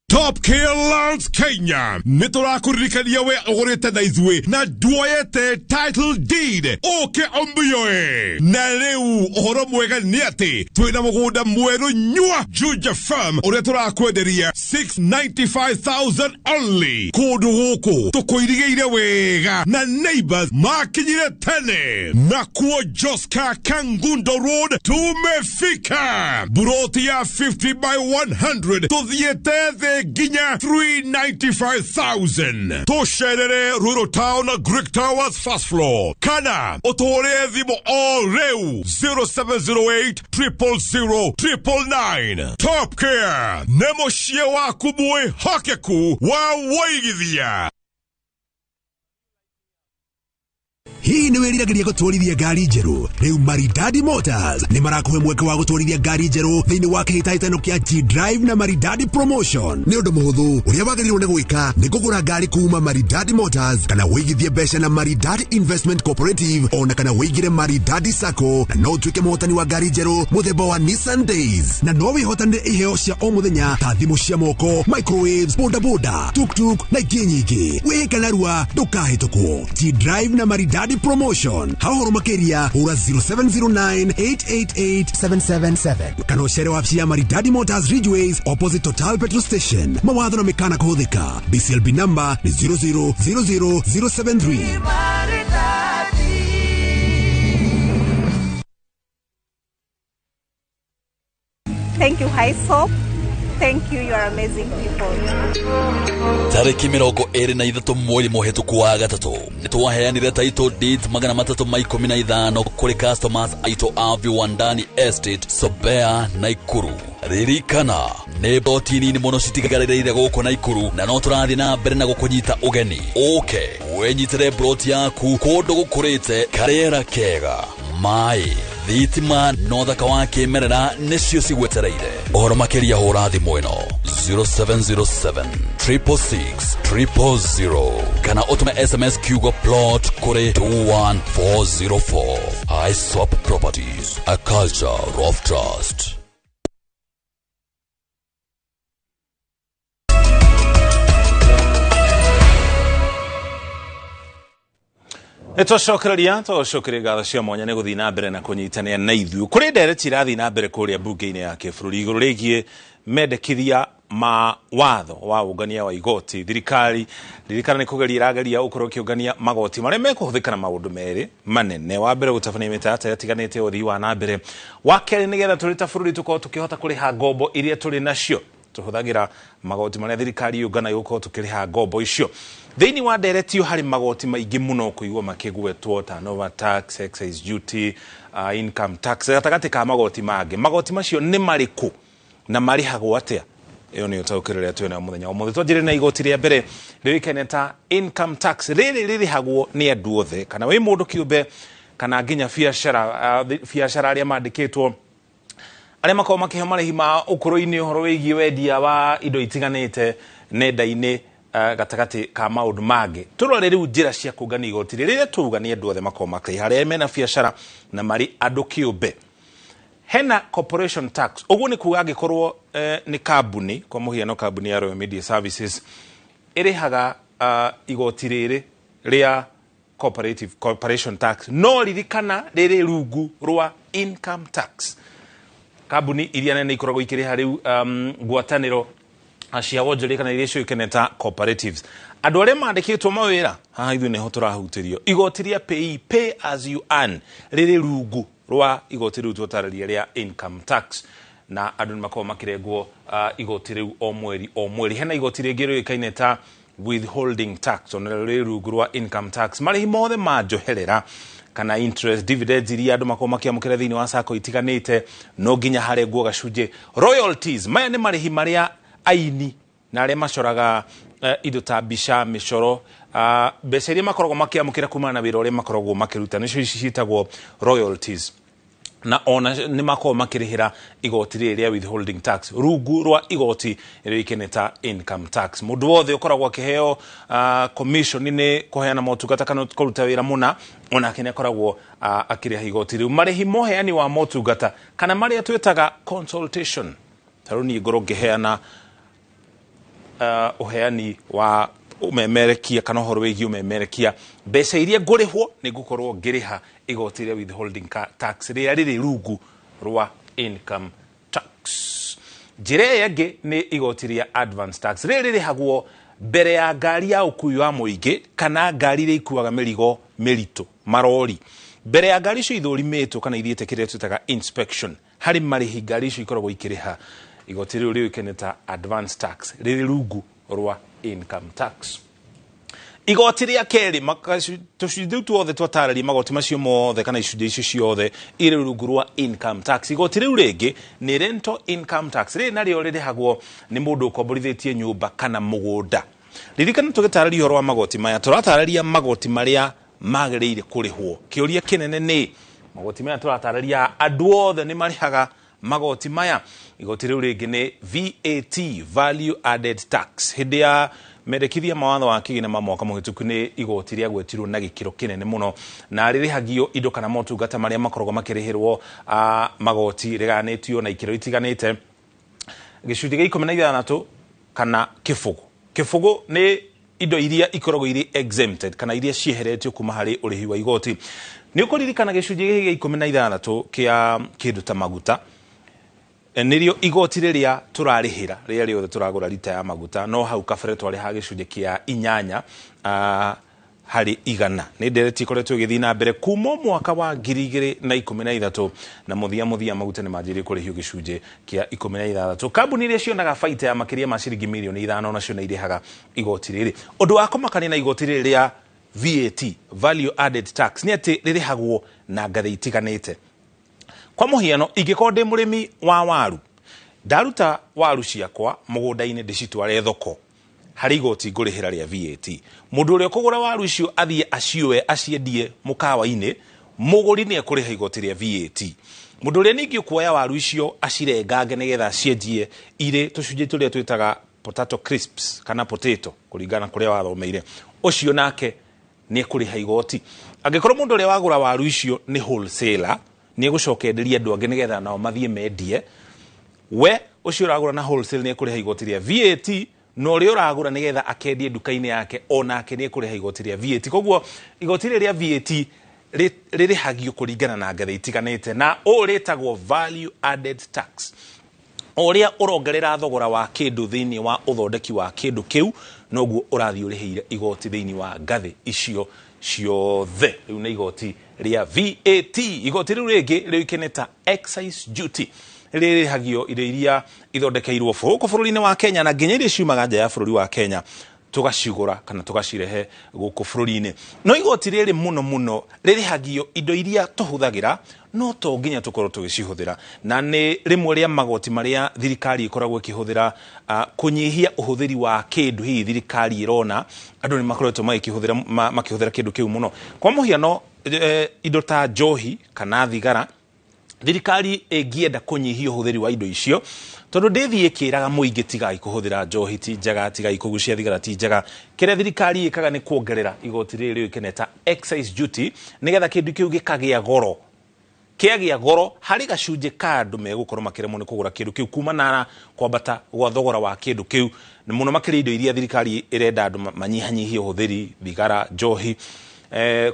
Speaker 10: Top Care Lands Kenya nĩ tũrakũririkania we ũgũrĩte na ithuĩ na nduoyete title deed ũke ũmĩoe. Na rĩu ũhoro mwega nĩ atĩ twĩna mũgũnda mwerũ nyua Juja Farm ũrĩa tũrakwenderia 695,000 only. Kũndũ gũkũ tũkũirigĩire wega na neighbors makinyire tene. Nakuo Joska Kangundo Road tumefika. Buroti ya 50 by 100 tũthiĩte thĩ nginya 395,000. Tũcerere Ruiru Town Greek Towers first floor kana ũtũhũrĩre thimũ o rĩu 0708 000 999. Top Care nĩ mũciĩ waku mwĩhokeku wa wũigithia.
Speaker 29: Hihi nĩ wĩriragĩria gũtwarithia ngari njerũ? Rĩu Maridadi Motors nĩ marakũhe mweke wa gũtwarithia ngari njerũ thĩinĩ wa kĩhĩtahĩtano kĩa G-Drive na Maridadi Promotion. Nĩ ũndũ mũhũthũ, ũrĩa wagĩrĩirwo nĩ gwĩka nĩ kũgũra ngari kuma Maridadi Motors kana wĩigithie mbeca na Maridadi Investment Cooperative ona kana wĩigĩre Maridadi Sacco na no ũtuĩke mũhotani wa ngari njerũ mũthemba wa Nissan Days, na no wĩhotanĩre iheo cia o mũthenya ta thimũ cia moko, microwaves, bodaboda, tuktuk na ingĩ nyingĩ. Wĩhĩka narua ndũkahĩtũkwo. G-Drive na Maridadi Promotion. Ha ũhoro makĩria hũra 0709 888 777 kana ũcere wabici ya Maridadi Motors Ridgeways opposite Total Petrol Station. Mawatho na mĩkana kũhũthĩka. BCLB number ni 0000073.
Speaker 30: Thank you, HySoap. Thank you, you are amazing people.
Speaker 31: Tariki 23 mweri mũhĩtũku wa gatatũ nĩtwaheanire title deeds 315 kũrĩ customers aitũ a Viwandani Estate, Sobea, Nakuru. Ririkana nĩ mboti nini mũno citigarĩrĩire gũkũ Naikuru na no tũrathiĩ na mbere na gũkũnyita ũgeni. Ũke wĩnyitĩre mburoti yaku kũndũ gũkũrĩte, karĩera kega, maĩ, thitima na ũthaka wa kĩmerera nĩcio cigwetereire. Ũhoro makĩria hũra thimũ ĩno 0707 666 000 kana ũtũme SMS kiugo plot kũrĩ 21404. ISOP Properties, a culture of trust.
Speaker 6: Nĩtwacokereria twacokeria ngatho cia mwanya nĩ gũthiĩ na mbere na kũnyitanĩra na ithuĩ. Kũrĩ ndereti irathiĩ na mbere kũrĩa mbunge-inĩ ya kĩbũrũri igũrũ rĩgiĩ mendekithia ma watho wa ũngania wa igoti. Thirikari ririkana nĩ kũgeria ĩrageria gũkorwo ĩkĩũngania magoti marĩa mekũhũthĩka na maũndũ merĩ manene. Wa mbere gũtabania mĩtaratara ĩtiganĩte ya ũthii wa na mbere, wa kerĩ nĩgetha tũrĩ ta bũrũri tũkorwo tũkĩhota kũrĩha ngombo iria tũrĩ nacio. Tũhũthagĩra magoti marĩa thirikari yũnganagia gũkorwo tũkĩrĩha ngombo icio. Thĩinĩ wa ndereti ĩyo harĩ magoti maingĩ mũno kũigua makĩgwetwo ta turnover tax, excise duty, income tax, gatagatĩ ka magoti mangĩ. Magoti macio nĩ marĩkũ na marĩhagwo atĩa? Ĩyo nĩyo taũkĩro ĩrĩa twĩnayo mũthenya wa ũmũthĩ. Twanjĩrĩrie na igoti rĩa mbere rĩũĩkaine ta income tax. Rĩrĩ rĩrĩhagwo nĩ andũ othe, kana wĩ mũndũ kĩũmbe kana nginya biacara, biacara arĩa mandĩkĩtwo, arĩa makoragwo makĩheo marĩhi ma ũkũrũ-inĩ ũhoro wĩgiĩ wendia wa indo itiganĩte nenda-inĩ, gatagatĩ ka maũndũ mangĩ. Tũrore rĩu njĩra cia kũngania igoti rĩrĩa tuuga nĩ andũ othe makoragwo makĩrĩha, arĩa mena biacara na marĩ andũ kĩũmbe. Hena corporation tax, ũguo nĩ kuga angĩkorwo nĩ kambuni, kwa mũhiano kambuni ya Royal Media Services ĩrĩhaga igoti rĩrĩ rĩa corporation tax, no ririkana rĩrĩ rungu rwa income tax. Kambuni iria nene ikoragwo ikĩrĩha rĩu ngwatanĩro cia wonjoria kana iria ciũĩkaine ta cooperatives. Andũ arĩa mandĩkĩtwo mawĩra haha ithuĩ nĩho tũrahutĩrio. Igoti rĩa pay, pay as you earn, rĩrĩ rungu rwa igoti rĩu twatarĩria rĩa income tax, na andũ nĩmakoragwo makĩrengwo igoti rĩu o mweri o mweri. Hena igoti rĩngĩ rĩũĩkaine ta withholding tax, ona rĩrĩ rungu rwa income tax. Marĩhi mothe ma njoherera kana interest, dividends iria andũ makoragwo makĩamũkĩra thĩinĩ wa sacco itiganĩte no nginya harengwo gacunjĩ. Royalties, maya nĩ marĩhi marĩa aini na arĩa macoraga indo ta mbica, mĩcoro, mbeca iria makoragwo makĩamũkĩra kumana na wĩra ũrĩa makoragwo makĩruta, nĩcio ici ciĩtagwo royalties, na ona nĩ makoragwo makĩrĩhĩra igoti rĩrĩ rĩa withholding tax rungu rwa igoti rĩũĩkaine ta income tax. Mũndũ wothe ũkoragwo akĩheo commission nĩ kũheana motungata kana kũruta wĩra mũna, onake nĩ akoragwo akĩrĩha igoti rĩu. Marĩhi ma ũheani wa motungata kana marĩa twĩtaga consultation, ta rĩu niĩ ngorwo ngĩheana ũheani wa ũmemerekia kana ũhoro wĩgiĩ ũmemerekia, mbeca iria ngũrĩhwo nĩ ngũkorwo ngĩrĩha igoti rĩa withholding tax rĩrĩa rĩrĩ rungu rwa income tax. Njĩra ĩyo ĩngĩ nĩ igoti rĩa advance tax. Rĩrĩ rĩrĩhagwo mbere ya ngari ya ũkui wa mũingĩ kana ngari iria ikuaga mĩrigo mĩritũ, marori. Mbere ya ngari icio ithũrimĩtwo kana ithiĩte kĩrĩa twĩtaga inspection, harĩ marĩhi ngari icio ikoragwo ikĩrĩha. Igoti rĩu rĩũĩkaine ta advance tax, rĩrĩ rungu rwa income tax. Igoti rĩa kerĩ, tũcunjĩ rĩu tuothe twatarĩria magoti macio mothe kana icunjĩ icio ciothe irĩ rungu rwa income tax. Igoti rĩu rĩngĩ nĩ rental income tax. Rĩrĩ narĩo rĩrĩhagwo nĩ mũndũ ũkomborithĩtie nyũmba kana mũgũnda. Ririkana tũgĩtarĩria ũhoro wa magoti maya, tũratarĩria magoti marĩa magĩrĩire kũrĩhwo. Kĩũria kĩnene nĩ magoti maya tũratarĩria andũ othe nĩ marĩhaga magoti maya. Igoti rĩu rĩngĩ nĩ VAT, value added tax. Hĩndĩ ya mendekithia ma watho wa kĩgĩna ma mwaka mũhĩtũku nĩ igoti rĩagwetirwo na gĩkĩro kĩnene mũno, na rĩrĩhagio indo kana motungata marĩa makoragwo makĩrĩhĩrwo magoti rĩgayanĩtio na ikĩro itiganĩte, gĩcunjĩ gĩa 16 kana kĩbũgũ. Kĩbũgũ nĩ indo iria ikoragwo irĩ exempted kana iria cieheretio kuma harĩ ũrĩhi wa igoti. Nĩ ũkũririkana gĩcunjĩ gĩkĩ gĩa 16 kĩa kĩndũ ta maguta nĩrĩo igoti rĩrĩa tũrarĩhĩra rĩrĩa rĩothe tũragũra rita ya maguta, no hau kabere twarĩhaga gĩcunjĩ kĩa 8 harĩ 100. Nĩ ndereti ikoretwo ĩgĩthiĩ na mbere kuma mwaka wa 2013 na mũthia maguta nĩ manjĩrĩirie kũrĩhio gĩcunjĩ kĩa 16. Kambuni iria cionaga baita ya makĩria ma ciringi mirioni 5 nacio nĩ irĩhaga igoti rĩrĩ. Ũndũ wa kũmakania na igoti rĩrĩ rĩa VAT, value added tax, nĩ atĩ rĩrĩhagwo na ngathĩ itiganĩte. Kwa mũhiano, ingĩkorwo ndĩ mũrĩmi wa waru, Ndaruta waru ciakwa mũgũnda-inĩ ndĩcitware thoko, harĩ igoti ngũrĩhĩra rĩa VAT. Mũndũ ũrĩa ũkũgũra waru icio athiĩ acioe aciendie mũkawa-inĩ, mũgũri nĩ ekũrĩha igoti rĩa VAT. Mũndũ ũrĩa ningĩ ũkuoya waru icio acirengange nĩgetha aciendie irĩ tũcunjĩ tũrĩa twĩtaga potato crisps kana potato kũringana kũrĩa wathomeire, ũcio nake nĩ ekũrĩha igoti. Angĩkorwo mũndũ ũrĩa wagũra waru icio nĩ wholesaler, nĩ egũcoka enderie andũ angĩ nĩgetha nao mathiĩ mendie, we ũcio ũragũra na wholesale nĩ ekũrĩha igoti rĩa VAT, na ũrĩa ũragũra nĩgetha akendie nduka-inĩ yake onake nĩ ekũrĩha igoti rĩa VAT. Koguo igoti rĩrĩ rĩa VAT rĩrĩhagio kũringana na ngathĩ itiganĩte, na ũũ rĩtagwo value added tax. O ũrĩa ũrongerera thogora wa kĩndũ thĩinĩ wa ũthondeki wa kĩndũ kĩu, noguo ũrathiĩ ũrĩhĩire igoti thĩinĩ wa ngathĩ icio ciothe. Rĩu nĩ igoti rĩa VAT. Igoti rĩu rĩngĩ rĩũĩkaine ta excise duty, rĩrĩhagio indo iria ithondekeirwo gũkũ bũrũri-inĩ wa Kenya na nginya iria ciumaga nja ya bũrũri wa Kenya tũgacigũra kana tũgacirehe gũkũ bũrũri-inĩ. No igoti rĩrĩ mũno mũno rĩrĩhagio indo iria tũhũthagĩra, no to nginya tũkorwo tũgĩcihũthĩra, na nĩ rĩmwe rĩa magoti marĩa thirikari ĩkoragwo ĩkĩhũthĩra kũnyihia ũhũthĩri wa kĩndũ hihi thirikari ĩrona andũ nĩ makoretwo magĩkĩhũthĩra makĩhũthĩra kĩndũ kĩu mũno. Kwa mũhiano, indo ta njohi kana thigara, thirikari ĩngĩenda kũnyihia ũhũthĩri wa indo icio, tondũ ndĩthiĩ ĩkĩraga mũingĩ tigai kũhũthĩra njohi ti njega, tigai kũgucia thigara ti njega, kĩrĩa thirikari ĩkaga nĩ kuongerera igoti rĩrĩ rĩũĩkaine ta excise duty, nĩgetha kĩndũ kĩu gĩkagĩa goro. Kĩagĩa goro, harĩ gacunjĩ ka andũ megũkorwo makĩremwo nĩ kũgũra kĩndũ kĩu kumana na kwambata gwa thogora wa kĩndũ kĩu, na mũno makĩria indo iria thirikari ĩrenda andũ manyihanyihie ũhũthĩri, thigara, njohi.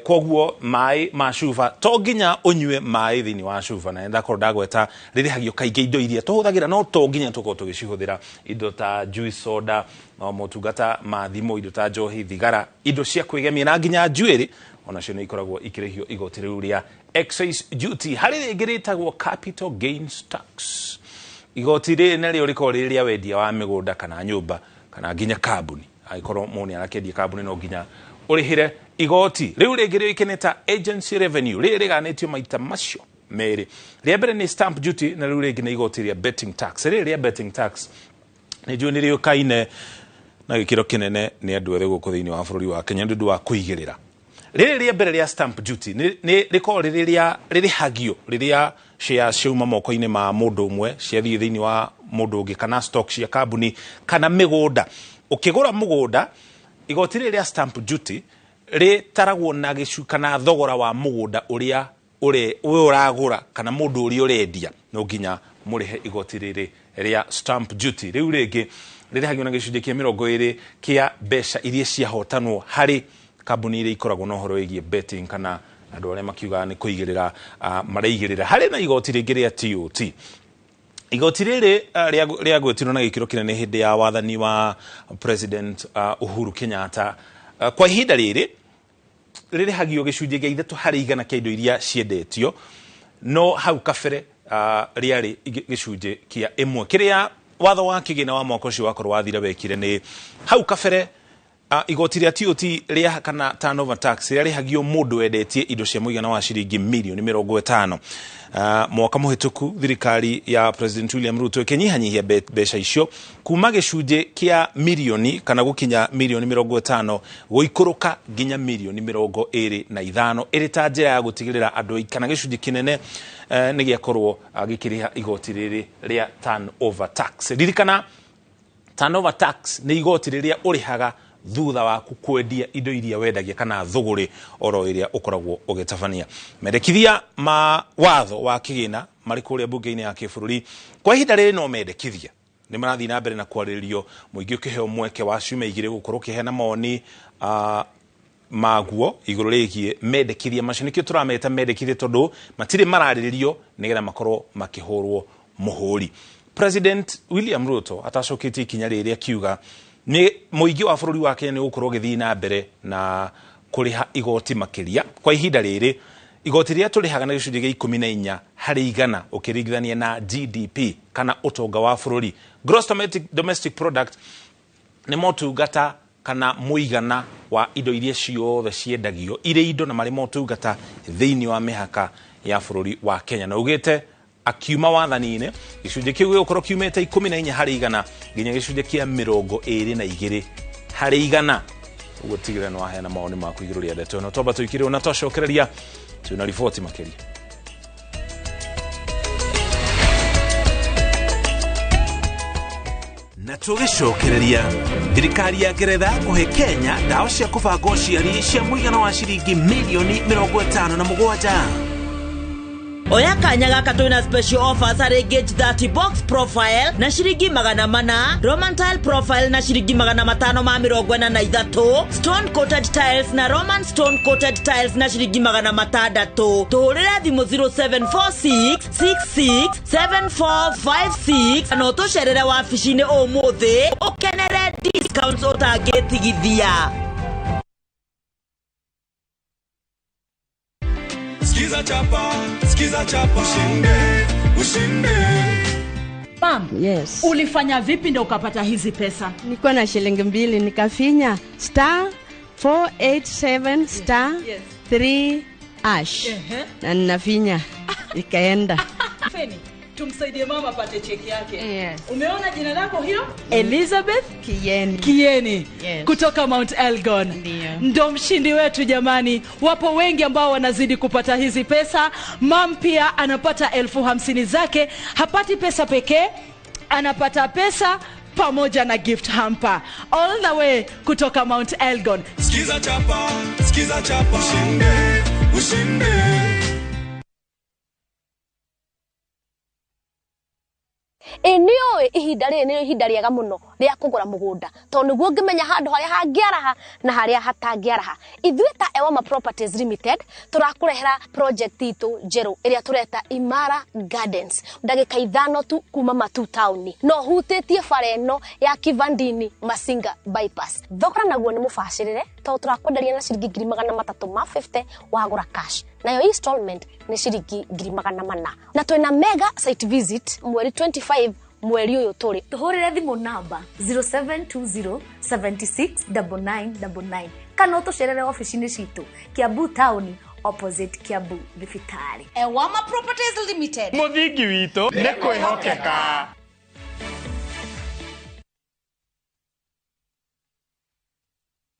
Speaker 6: Koguo maĩ ma cuba to nginya ũnyue maĩ thĩinĩ wa cuba, na ndakorwo ndagweta rĩrĩhagio kaingĩ indo iria tũhũthagĩra, no to nginya tũkorwo tũgĩcihũthĩra, indo ta juice, soda, motungata ma thimũ, indo ta njohi, thigara, indo cia kwĩgemia na nginya njuĩrĩ onacio nĩ ikoragwo ikĩrĩhio igoti rĩu rĩa excise duty. Harĩ rĩngĩ rĩtagwo capital gains tax. Igoti rĩrĩ narĩo rĩkoragwo rĩrĩ rĩa wendia wa mĩgũnda kana nyũmba kana nginya kambuni. Angĩkorwo mũndũ nĩ arakĩendia kambuni, no nginya ũrĩhĩre igoti rĩu. Rĩngĩ rĩũĩkaine ta agency revenue, rĩrĩ rĩganĩtio maita macio merĩ. Rĩa mbere nĩ stamp duty, na rĩu rĩngĩ nĩ igoti rĩa betting tax. Rĩrĩ rĩa betting tax nĩ njũĩ nĩ rĩũkaine na gĩkĩro kĩnene nĩ andũ ethĩ gũkũ thĩinĩ wa bũrũri wa Kenya nĩ ũndũ wa kũigĩrĩra. Rĩrĩ rĩa mbere rĩa stamp duty nĩ rĩkoragwo rĩrĩ rĩa rĩrĩhagio rĩrĩa shares ciauma moko-inĩ ma mũndũ ũmwe ciathiĩ thĩinĩ wa mũndũ ũngĩ, kana stock cia kambuni kana mĩgũnda. Ũkĩgũra mũgũnda, igoti rĩrĩ rĩa stamp duty rĩtaragwo na gĩcu kana thogora wa mũgũnda ũrĩa we ũragũra kana mũndũ ũrĩa ũrendia, no nginya mũrĩhe igoti rĩrĩ rĩa stamp duty. Rĩu rĩngĩ rĩrĩhagio na gĩcunjĩ kĩa 20 kĩa mbeca iria ciahotanwo harĩ kambuni iria ikoragwo na ũhoro wĩgiĩ betting, kana andũ arĩa makiugaga nĩ kũigĩrĩra maraigĩrĩra. Harĩ na igoti rĩngĩ rĩa TOT. Igoti rĩrĩ rĩagwetirwo na gĩkĩro kĩnene hĩndĩ ya wathani wa President Uhuru Kenyatta. Kwa ihinda rĩrĩ rĩrĩhagio gĩcunjĩ gĩa 3 harĩ igana kĩa indo iria ciendetio, no hau kabere rĩarĩ gĩcunjĩ kĩa 1. Kĩrĩa watho wa kĩgĩna wa mwaka ũcio wakorwo wathira wekire nĩ hau kabere igoti rĩa TOT rĩa kana turnover tax rĩarĩhagio mũndũ wendetie indo cia mũigana wa ciringi mirioni 50. Mwaka mũhĩtũku thirikari ya President William Ruto ĩkĩnyihanyihia mbeca icio kuma gĩcunjĩ kĩa mirioni kana gũkinya mirioni 50 gũikũrũka nginya mirioni 25, ĩrĩ ta njĩra ya gũtigĩrĩra andũ kana gĩcunjĩ kĩnene nĩ gĩakorwo gĩkĩrĩha igoti rĩrĩ rĩa turnover tax. Ririkana, turnover tax nĩ igoti rĩrĩa ũrĩhaga thutha waku kwendia indo iria wendagia kana thũgũrĩ oro ĩrĩa ũkoragwo ũgĩtabania. Mendekithia ma watho wa kĩgĩna marĩ kũrĩa mbunge-inĩ ya kĩbũrũri kwa ihinda rĩrĩ no mendekithia nĩ marathiĩ na mbere na kwarĩrĩrio, mũingĩ ũkĩheo mweke wa ciumia 2 gũkorwo ũkĩheana mawoni maguo igũrũ rĩgiĩ mendekithia macio. Nĩkĩo tũrameta mendekithia tondũ matirĩ mararĩrĩrio nĩgetha makorwo makĩhũrwo mũhũri. President William Ruto atacokĩtie ikinya rĩrĩ akiuga nĩ mũingĩ wa bũrũri wa Kenya nĩ ũgũkorwo ũgĩthiĩ na mbere na kũrĩha igoti makĩria. Kwa ihinda rĩrĩ igoti rĩrĩa tũrĩhaga na gĩcunjĩ gĩa 14 harĩ igana ũkĩringithania na GDP kana ũtonga wa bũrũri, gross domestic product, nĩ motungata kana mũigana wa indo iria ciothe ciendagio irĩ indo na marĩ motungata thĩinĩ wa mĩhaka ya bũrũri wa Kenya, na ugĩte Akiuma wathani-inĩ, gĩcunjĩ kĩu gĩgũkorwo kiumĩte 14 harĩ igana nginya gĩcunjĩ kĩa 22 harĩ igana. Ũguo tigĩrĩra nĩ waheana mawoni maku igũrũ rĩa ndeto ĩno. Twamba tũikĩrĩrwo na twacokereria twĩna riboti makĩria.
Speaker 7: Na tũgĩcokereria, thirikari ya Ngeretha kũhe Kenya ndawa cia kũbanga ũciari cia mũigana wa ciringi mirioni 57.
Speaker 1: Oya kanya gaka twina special offers harĩ Gauge 30 box profile na ciringi 400, Roman tile profile na ciringi 543, stone coated tiles na Roman stone coated tiles na ciringi 600. Tũhũrĩre thimũ 0746 66 7456 na ũtũcerere wabici-inĩ ũmũthĩ ũkenere discounts ũtangĩtigithia.
Speaker 11: Skiza chapa, skiza chapa, ushinde, ushinde.
Speaker 12: Ma'am,
Speaker 13: yes.
Speaker 12: Ulifanya vipi ndio ukapata hizi pesa?
Speaker 13: Nilikuwa na shilingi 2 nikafinya star 487 star 3 hash. Na ninafinya ikaenda.
Speaker 12: Feni, tumsaidie mama apate cheki yake. Yes. Umeona jina lako hilo? Elizabeth
Speaker 13: Kieni.
Speaker 12: Kieni.
Speaker 13: Yes.
Speaker 12: Kutoka Mount Elgon. Ndio mshindi wetu jamani. Wapo wengi ambao wanazidi kupata hizi pesa. Mam pia anapata 50,000 zake. Hapati pesa pekee, anapata pesa pamoja na gift hamper. All the way kutoka Mount Elgon.
Speaker 11: Skiza chapa, skiza chapa, ushinde, ushinde.
Speaker 14: Nĩũĩ ihinda rĩrĩ nĩrĩo ihinda rĩega mũno rĩa kũgũra mũgũnda tondũ nĩguo ũngĩmenya handũ harĩa hangĩaraha na harĩa hatangĩaraha. Ithuĩ ta Ewama Properties Limited tũrakũrehera project itũ njerũ ĩrĩa tũreta Imara Gardens, ndagĩka 5 tu kuma Matu Town, no hutĩtie bara ĩno ya Kivandini Masinga bypass. Thogora naguo nĩ mũbacĩrĩre tondũ tũrakwenderia na ciringi 350,000 wagũra cash, nayo installment nĩ ciringi 400,000. Na twĩna mega site visit mweri 25 mweri ũyũ tũrĩ.
Speaker 15: Tũhũrĩre thimũ namba 0720 76 9999 kana ũtũcerere ofici-inĩ citũ Kiambu Town opposite Kiambu Thibitarĩ.
Speaker 1: Ewama Properties Limited.
Speaker 8: Mũthingi witũ nĩ kwĩhokeka.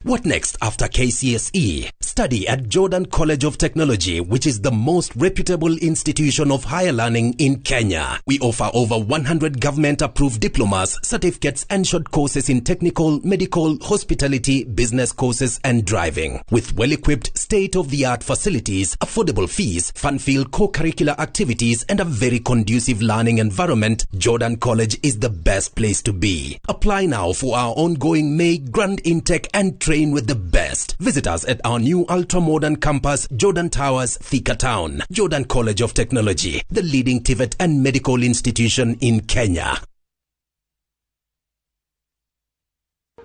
Speaker 16: What next after KCSE? Study at Jordan College of Technology, which is the most reputable institution of higher learning in Kenya. We offer over 100 government-approved diplomas, certificates, and short courses in technical, medical, hospitality, business courses, and driving. With well-equipped, state-of-the-art facilities, affordable fees, fun-filled co-curricular activities, and a very conducive learning environment, Jordan College is the best place to be. Apply now for our ongoing May Grand Intake and train with the best. Visit us at our new ultra-modern campus, Jordan Towers, Thika Town. Jordan College of Technology, the leading TVET and medical institution in Kenya.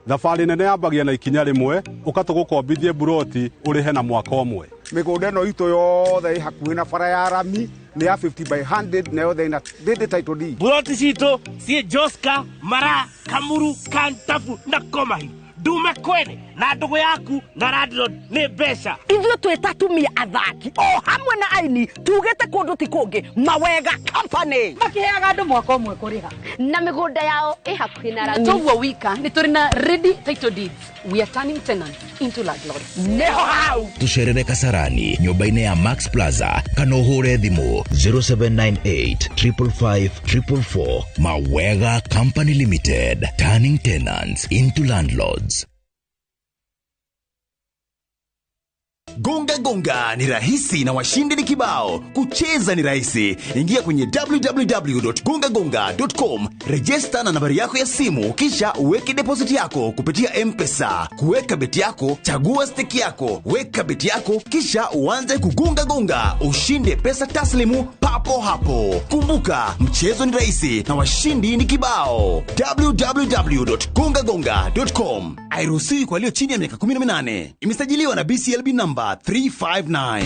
Speaker 17: Thabarĩ nene yambagia na ikinya rĩmwe ũkatũgũkombithie buroti ũrĩhe na mwaka ũmwe.
Speaker 18: Mĩgũnda ĩno itũ yothe ĩ hakuhĩ na bara ya rami nĩ ya 50 by 100 na yothe ĩna ndĩndĩ title deed.
Speaker 21: Buroti citũ ciĩ Joska, Mara, Kamuru, Kantafu na Komahi. Ndume kwene na ndũgũ yaku na landlord nĩ mbeca.
Speaker 19: Ithuĩ twĩ ta atumia athaki o hamwe na aini tugĩte kũndũ ti kũngĩ Mawega Company
Speaker 22: makiheaga andũ mwaka ũmwe kũrĩha
Speaker 14: na mĩgũnda yao ĩ hakuhĩ na rami.
Speaker 22: Toguo wika nĩ tũrĩ na ready title deeds. We are turning tenants into landlords.
Speaker 19: Nĩho hau.
Speaker 23: Tucerere Kasarani nyũmba-inĩ ya Max Plaza kana ũhũre thimũ 0798 555 444. Mawega Company Limited, turning tenants into landlords.
Speaker 24: Gonga Gonga ni rahisi na washindi ni kibao. Kucheza ni rahisi. Ingia kwenye www.gongagonga.com, register na nambari yako ya simu, kisha uweke deposit yako kupitia M-Pesa. Kuweka beti yako, chagua stake yako, weka beti yako, kisha uanze kugonga gonga, ushinde pesa taslimu papo hapo. Kumbuka, mchezo ni rahisi na washindi ni kibao. www.gongagonga.com. Hairuhusiwi kwa walio chini ya miaka 18. Imesajiliwa na BCLB number 359.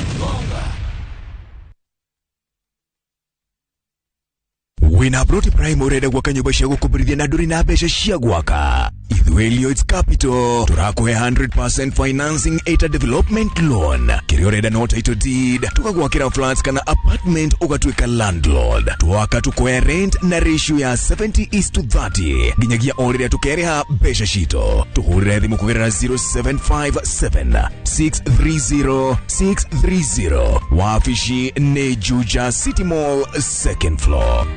Speaker 29: Wina Ploti Prime urenda gwaka nyumba cia gukomborithia na nduri na mbeca cia gwaka. Ithuĩ Lloyds Capital tũrakũhe 100% financing ĩta development loan. Kĩrĩa ũrenda no title deed, tũgagwakĩra flats kana apartment ũgatuĩka landlord. Twaka tũkoya rent na ratio ya 70:30 nginyagia o rĩrĩa tũkerĩha mbeca citũ. Tũhũrĩre thimũ kũgerera 0757 630 630. Wabici nĩ Juja City Mall, second floor.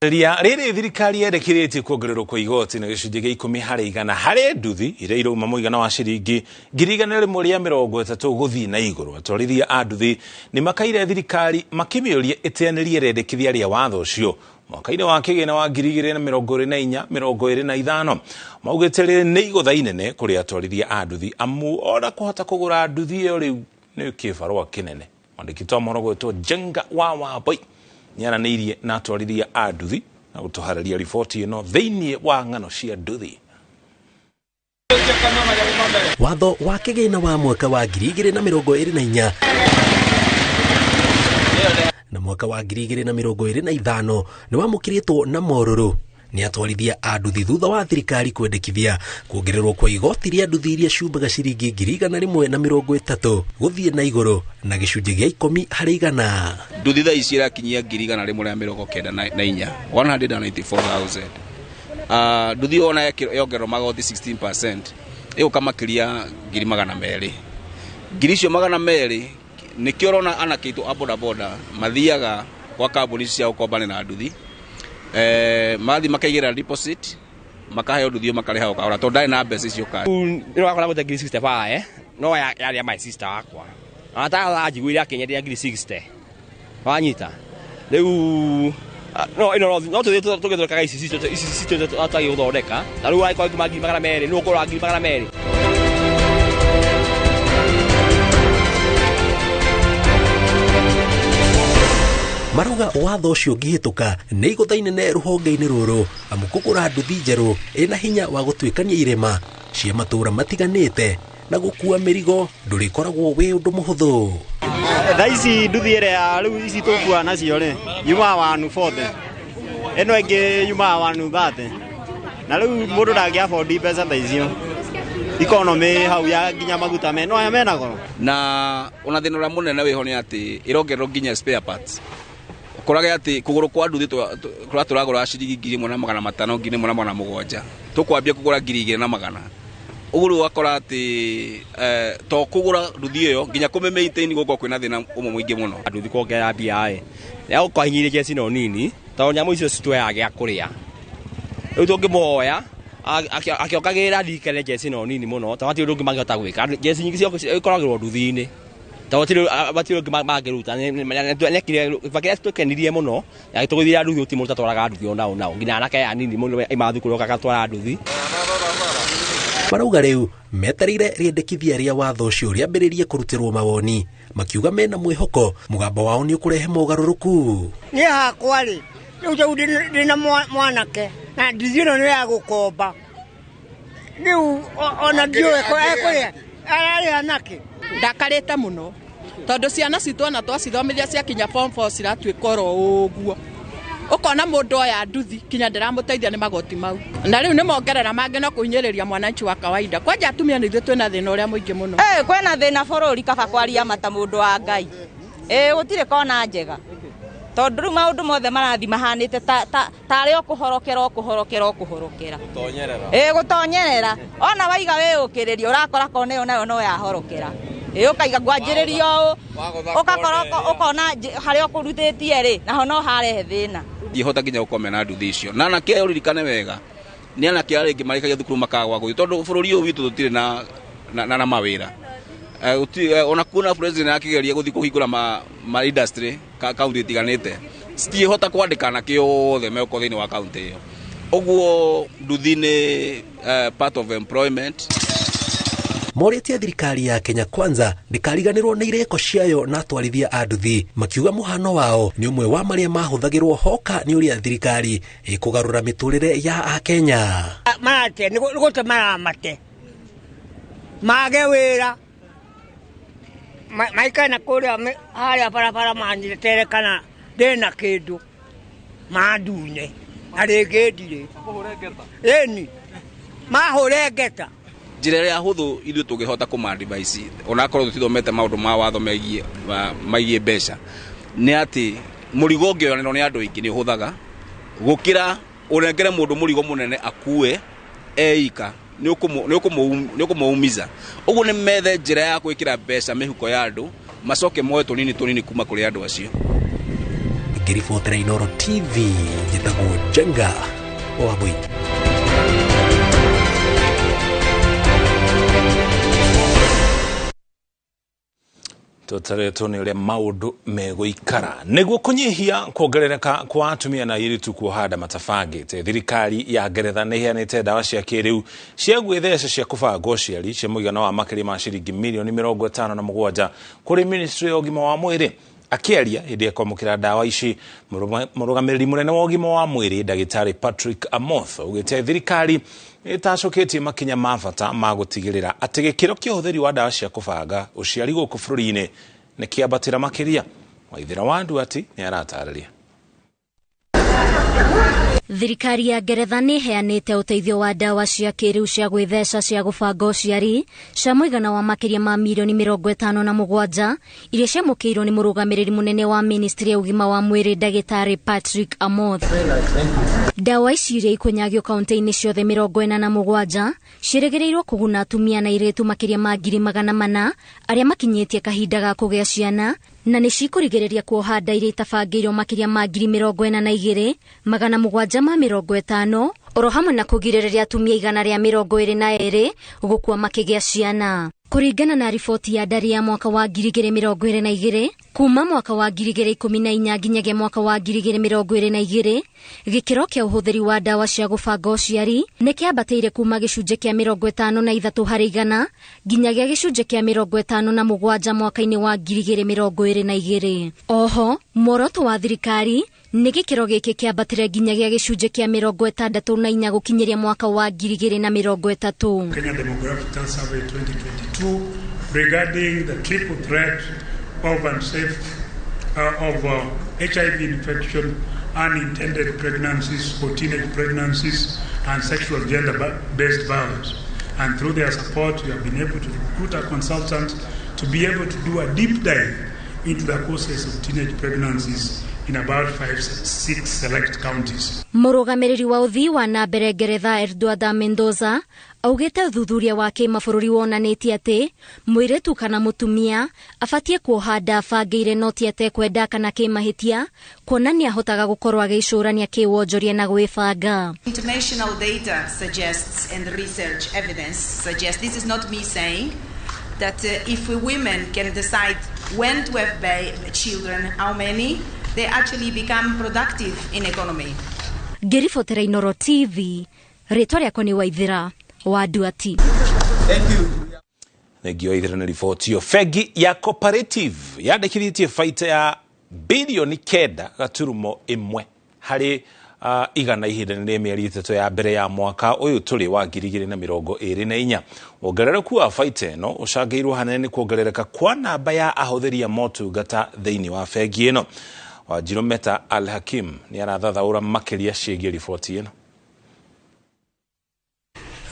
Speaker 6: Ria rĩrĩ thirikari yendekithĩtie kuongererwo kwa igoti na gĩcunjĩ gĩa 10 harĩ igana harĩ nduthi iria irauma mũigana wa ciringi 130,000 gũthiĩ na igũrũ. Atwarithia a nduthi nĩ makaire thirikari makĩmĩũria ĩteanĩrie rĩendekithia rĩa watho ũcio mwaka-inĩ wa kĩgĩna wa 2024 25. Maugĩte rĩrĩ nĩ igũtha inene kũrĩ atwarithia a nduthi amu ona kũhota kũgũra nduthi ĩyo rĩu nĩ kĩbarũa kĩnene. Mwandĩki wa mohoro gwĩtwo Jenga wa Wambui nĩaranĩirie na atwarithia a nduthi na gũtũharĩria riboti ĩno thĩinĩ wa ng'ano cia nduthi.
Speaker 16: Watho wa kĩgĩna wa mwaka wa 2024 na mwaka wa 2025 nĩ wamũkĩrĩtwo na morũrũ nĩ atwarithia a nduthi thutha wa thirikari kwendekithia kuongererwo kwa igoti rĩa nduthi iria ciumbaga ciringi 130,000 gũthiĩ na igũrũ na gĩcunjĩ gĩa 10 harĩ igana.
Speaker 2: Nduthi thaa ici irakinyia 194 194,000. Nduthi ona yongererwo magoti 16% ĩgũka makĩria 200,000. Ngiri icio 200 nĩkĩo ũrona anake aitũ a bodaboda mathiaga kwa kambuni cia gũkombana na nduthi. Mathi makaigĩrĩra deposit makaheo nduthi makarĩha o kahora tondũ ndarĩ na mbeca icio kari.
Speaker 3: Nĩ wakora gũte 65 no yarĩ ya my sister wakwa na ataranjiguire akĩnyenderia 60 wanyita rĩu no ĩno no tũthiĩ tũgĩthondekaga ici citũ atagĩgũthondeka na rĩu angĩkorwo ngiuma 200,000 nĩ ũkũgũra 200,000.
Speaker 16: Marauga watho ũcio ũngĩhĩtũka nĩ igũtha inene rũhonge-inĩ rũrũ amu kũgũra nduthi njerũ ĩna hinya wa gũtuĩkania irĩma cia matũũra matiganĩte na gũkua mĩrigo ndũrĩkoragwo wĩ ũndũ mũhũthũ.
Speaker 4: Thaa ici nduthi ĩrĩa rĩu ici tũkua nacio rĩ yumaga 140, ĩno ĩngĩ yumaga 130, na rĩu mũndũ ndangĩ-afford mbeca ta icio. Economy hau ya nginya maguta me no aya mena goro.
Speaker 2: Na ona thĩna ũrĩa mũnene wĩho nĩ atĩ ĩrongererwo nginya spare parts. Ũkorage atĩ kũgũrũ kwa nduthi kũrĩa tũragũra ciringi 1,500 1,700 tũkwambia kũgũra 2,100. Ũguo rĩu ũgakora atĩ to kũgũra nduthi ĩyo nginya kũmĩ maintain gũkorwo kwĩna thĩna ũmwe mũingĩ mũno.
Speaker 3: Nduthi kuongerera mbia ĩ yagũkorwo hinyĩrĩria jeci no nini tondũ nyamũ icio cituoyaga gĩa kũrĩa. Rĩu tũngĩmũhoya akĩongagĩrĩra ndirikane jeci no nini mũno tondũ hatirĩ ũndũ ũngĩ mangĩhota gwĩka. Jeci nyingĩ ikoragĩrwo nduthi-inĩ tondũ hatirĩ ũndũ ũngĩ mangĩruta. Kĩrĩa tũkenirie mũno tũgĩthiĩra nduthi gũtirĩ mũndũ ũtatwaraga nduthi ona ũ nao nginya anake aya anini mũno mauma thukuru agatwara nduthi.
Speaker 16: Marauga rĩu metereire rĩendekithia rĩa watho ũcio rĩambĩrĩrie kũrutĩrwo mawoni makiuga mena mwĩhoko mũgambo wao nĩ ũkũrehe mogarũrũku.
Speaker 5: Niĩ hakwa rĩ rĩu rĩu ndĩna mwanake na nduthi ĩno nĩ ya gũkomba rĩu ona ndiũĩ ekũrĩa ararĩha nakĩ.
Speaker 9: Ndakarĩte mũno tondũ ciana citũ ona twacithomithia ciakinya form 4 ciratuĩka oro ũguo. Ũkona mũndũ oya nduthi kinya ndĩramũteithia nĩ magoti mau na rĩu nĩ mongerera mangĩ no kũhinyĩrĩria mwananchi wa kawaida. Kwanja atumia nĩ ithuĩ twĩna thĩna ũrĩa mũingĩ mũno.
Speaker 10: Kwĩna thĩna bũrũri kaba kwaria mata mũndũ wa Ngai. Gũtirĩ kona njega tondũ rĩu maũndũ mothe marathi mahanĩte tarĩ o kũhorokera o kũhorokera o kũhorokera gũtonyerera. Ona waiga wĩyũkĩrĩria ũrakora kona ĩyo nayo no yahorokera. Ũkaiga ngwanjĩrĩria ũũ ũgakora ũkona harĩa ũkũrutĩtie rĩ naho no harehe thĩna.
Speaker 2: Ndihota nginya gũkomea na nduthi icio na anake aya ũririkane wega nĩ anake arĩa rĩngĩ marĩkagia thukuru makagwa gũthiĩ tondũ bũrũri ũyũ witũ tũtirĩ na mawĩra. Ona kuona president akĩgeria gũthiĩ kũhingũra ma industry kaunti itiganĩte citiĩhota kwandĩka anake othe megũkorwo thĩinĩ wa kaunti ĩyo. Ũguo nduthi nĩ part of employment.
Speaker 16: Morĩtie thirikari ya Kenya Kwanza ndĩkariganĩrwo nĩ ireko ciayo na atwarithia a nduthi makiuga mũhano wao nĩ ũmwe wa marĩa mahũthagĩrwo hoka nĩ ũrĩa thirikari ĩkũgarũra mĩtũrĩre ya Akenya.
Speaker 5: Marate nĩ gũte maramate Mage wĩra maikare na kũrĩa harĩa barabara manjetere kana ndĩna kĩndũ mandunye na rĩngĩ ndirĩ. Ĩni mahũre ngeta.
Speaker 2: Njĩra ĩrĩa hũthũ ithuĩ tũngĩhota kũma-advise onakorwo tũtithomete maũndũ ma watho megiĩ mbeca nĩ atĩ mũrigo ũngĩoyanĩrwo nĩ andũ aingĩ nĩ ũhũthaga gũkĩra ũnengere mũndũ mũrigo mũnene akue eika nĩ ũkũmũumiza. Ũguo nĩ methe njĩra ya gwĩkĩra mbeca mĩhuko ya andũ macoke moe tũnini tũnini kuma kũrĩ andũ acio.
Speaker 16: Ngĩribotera Inooro TV njĩtagwo Njenga wa Mũingĩ.
Speaker 6: Tũtaretwo nĩ ũrĩa maũndũ megũikara nĩguo kũnyihia kuongerereka kwa atumia na airĩtu kuoha nda matabangĩte. Thirikari ya Ngeretha nĩ ĩheanĩte ndawa cia kĩrĩu cia gwĩtheca cia kũbanga ũciari cia mũigana wa makĩria ma ciringi mirioni 57 kũrĩ ministry ya ũgima wa mwĩrĩ. Akĩaria hĩndĩ ya kwamũkĩra ndawa ici, mũrũgamĩrĩri mũnene wa ũgima wa mwĩrĩ ndagĩtarĩ Patrick Amoth augĩte thirikari ĩtacũkĩtie makinya ma bata ma gũtigĩrĩra atĩ gĩkĩro kĩa ũhũthĩri wa ndawa cia kũbanga ũciari gũkũ bũrũri-inĩ nĩ kĩambatĩra makĩria. Waithĩra wa Nduati nĩ aratarĩria.
Speaker 7: Thirikari ya Ngeretha nĩ ĩheanĩte ũteithio wa ndawa cia kĩrĩu cia gwĩtheca cia gũbanga ũciari cia mũigana wa makĩria ma mirioni 57 iria ciamũkĩirwo nĩ mũrũgamĩrĩri mũnene wa ministry ya ũgima wa mwĩrĩ ndagĩtarĩ Patrick Amoth. Ndawa ici iria ikũnyagio kaunti-inĩ ciothe 47 ciĩrĩgĩrĩirwo kũguna atumia na airĩtu makĩria ma 400,000 arĩa makinyĩtie kahinda ga kũgĩa ciana, na nĩ cikũrigĩrĩria kuoha nda iria itabangĩirwo makĩria ma 42,750 oro hamwe na kũgirĩrĩria atumia 122 gũkua makĩgĩa ciana. Kũringana na riboti ya ndari ya mwaka wa 2022 kuma mwaka wa 2014 nginyagia mwaka wa 2022 gĩkĩro kĩa ũhũthĩri wa ndawa cia gũbanga ũciari nĩ kĩambatĩire kuma gĩcunjĩ kĩa 53 harĩ igana nginyagia gĩcunjĩ kĩa 57 mwaka-inĩ wa 2022. Oho muoroto wa thirikari nĩ gĩkĩro gĩkĩ kĩambatĩre nginyagia gĩcunjĩ kĩa 64 gũkinyĩria mwaka wa 2030.
Speaker 11: Kenya Demographic Survey 2022 regarding the triple threat of unsafe of HIV infection, unintended pregnancies or teenage pregnancies, and sexual gender-based violence. And through their support, we have been able to recruit a consultant to be able to do a deep dive into the causes of teenage pregnancies in about 5-6 select counties.
Speaker 7: Mũrũgamĩrĩri wa ũthii wa na mbere Ngeretha Eduardo Mendoza augĩte ũthuthuria wa kĩmabũrũri wonanĩtie atĩ mũirĩtu kana mũtumia abatiĩ kuoha nda abangĩire no ti atekwenda kana kĩmahĩtia, kuona nĩ ahotaga gũkorwo agĩcũrania kĩwonjoria na gwĩbanga.
Speaker 12: International data suggests and research evidence suggests, this is not me saying, that if women can decide when to have children, how many, they actually become productive in economy.
Speaker 7: Ngĩribotera Inooro TV, rĩtwa rĩakwa nĩ Waithĩra wa Nduati.
Speaker 6: Thengio Waithĩra nĩ riboti ĩyo. Bengi ya Cooperative yandĩkithĩtie baita ya bilioni 9.1 harĩ igana ihinda-inĩ rĩa mĩeri 3 ya mbere ya mwaka ũyũ tũrĩ wa 2024. Wongerereku wa baita ĩno ũcangĩirwo hanene nĩ kuongerereka kwa namba ya ahũthĩri a motungata thĩinĩ wa bengi ĩno. Wanjirũ Meta Al Hakim nĩ arathathaũra makĩria ciĩgiĩ riboti ĩno.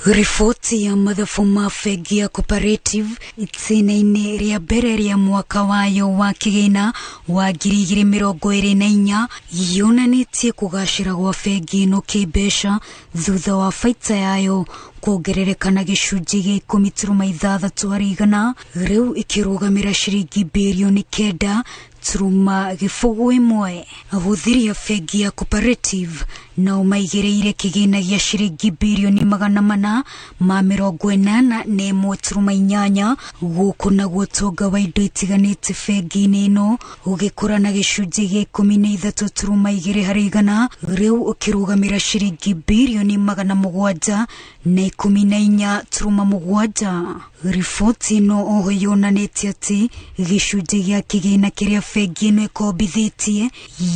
Speaker 13: Riboti ya mathabu ma bengi ya Cooperative itĩna-inĩ rĩa mbere rĩa mwaka wayo wa kĩgĩna wa 2024 yonanĩtie kũgacĩra gwa bengi ĩno kĩmbeca thutha wa baita yayo kuongerereka na gĩcunjĩ gĩa 10.6 harĩ igana, rĩu ĩkĩrũgamĩra ciringi birioni 9.01. Ahũthĩri a bengi ya Cooperative nao maigĩrĩire kĩgĩna gĩa ciringi birioni 481.8 gũkũ naguo ũtonga wa indo itiganĩte bengi-inĩ ĩno ũgĩkũra na gĩcunjĩ gĩa 13.2 harĩ igana, rĩu ũkĩrũgamĩra ciringi birioni 714.7. Riboti ĩno oho yonanĩtie atĩ gĩcunjĩ gĩa kĩgĩna kĩrĩa bengi ĩno ĩkombithĩtie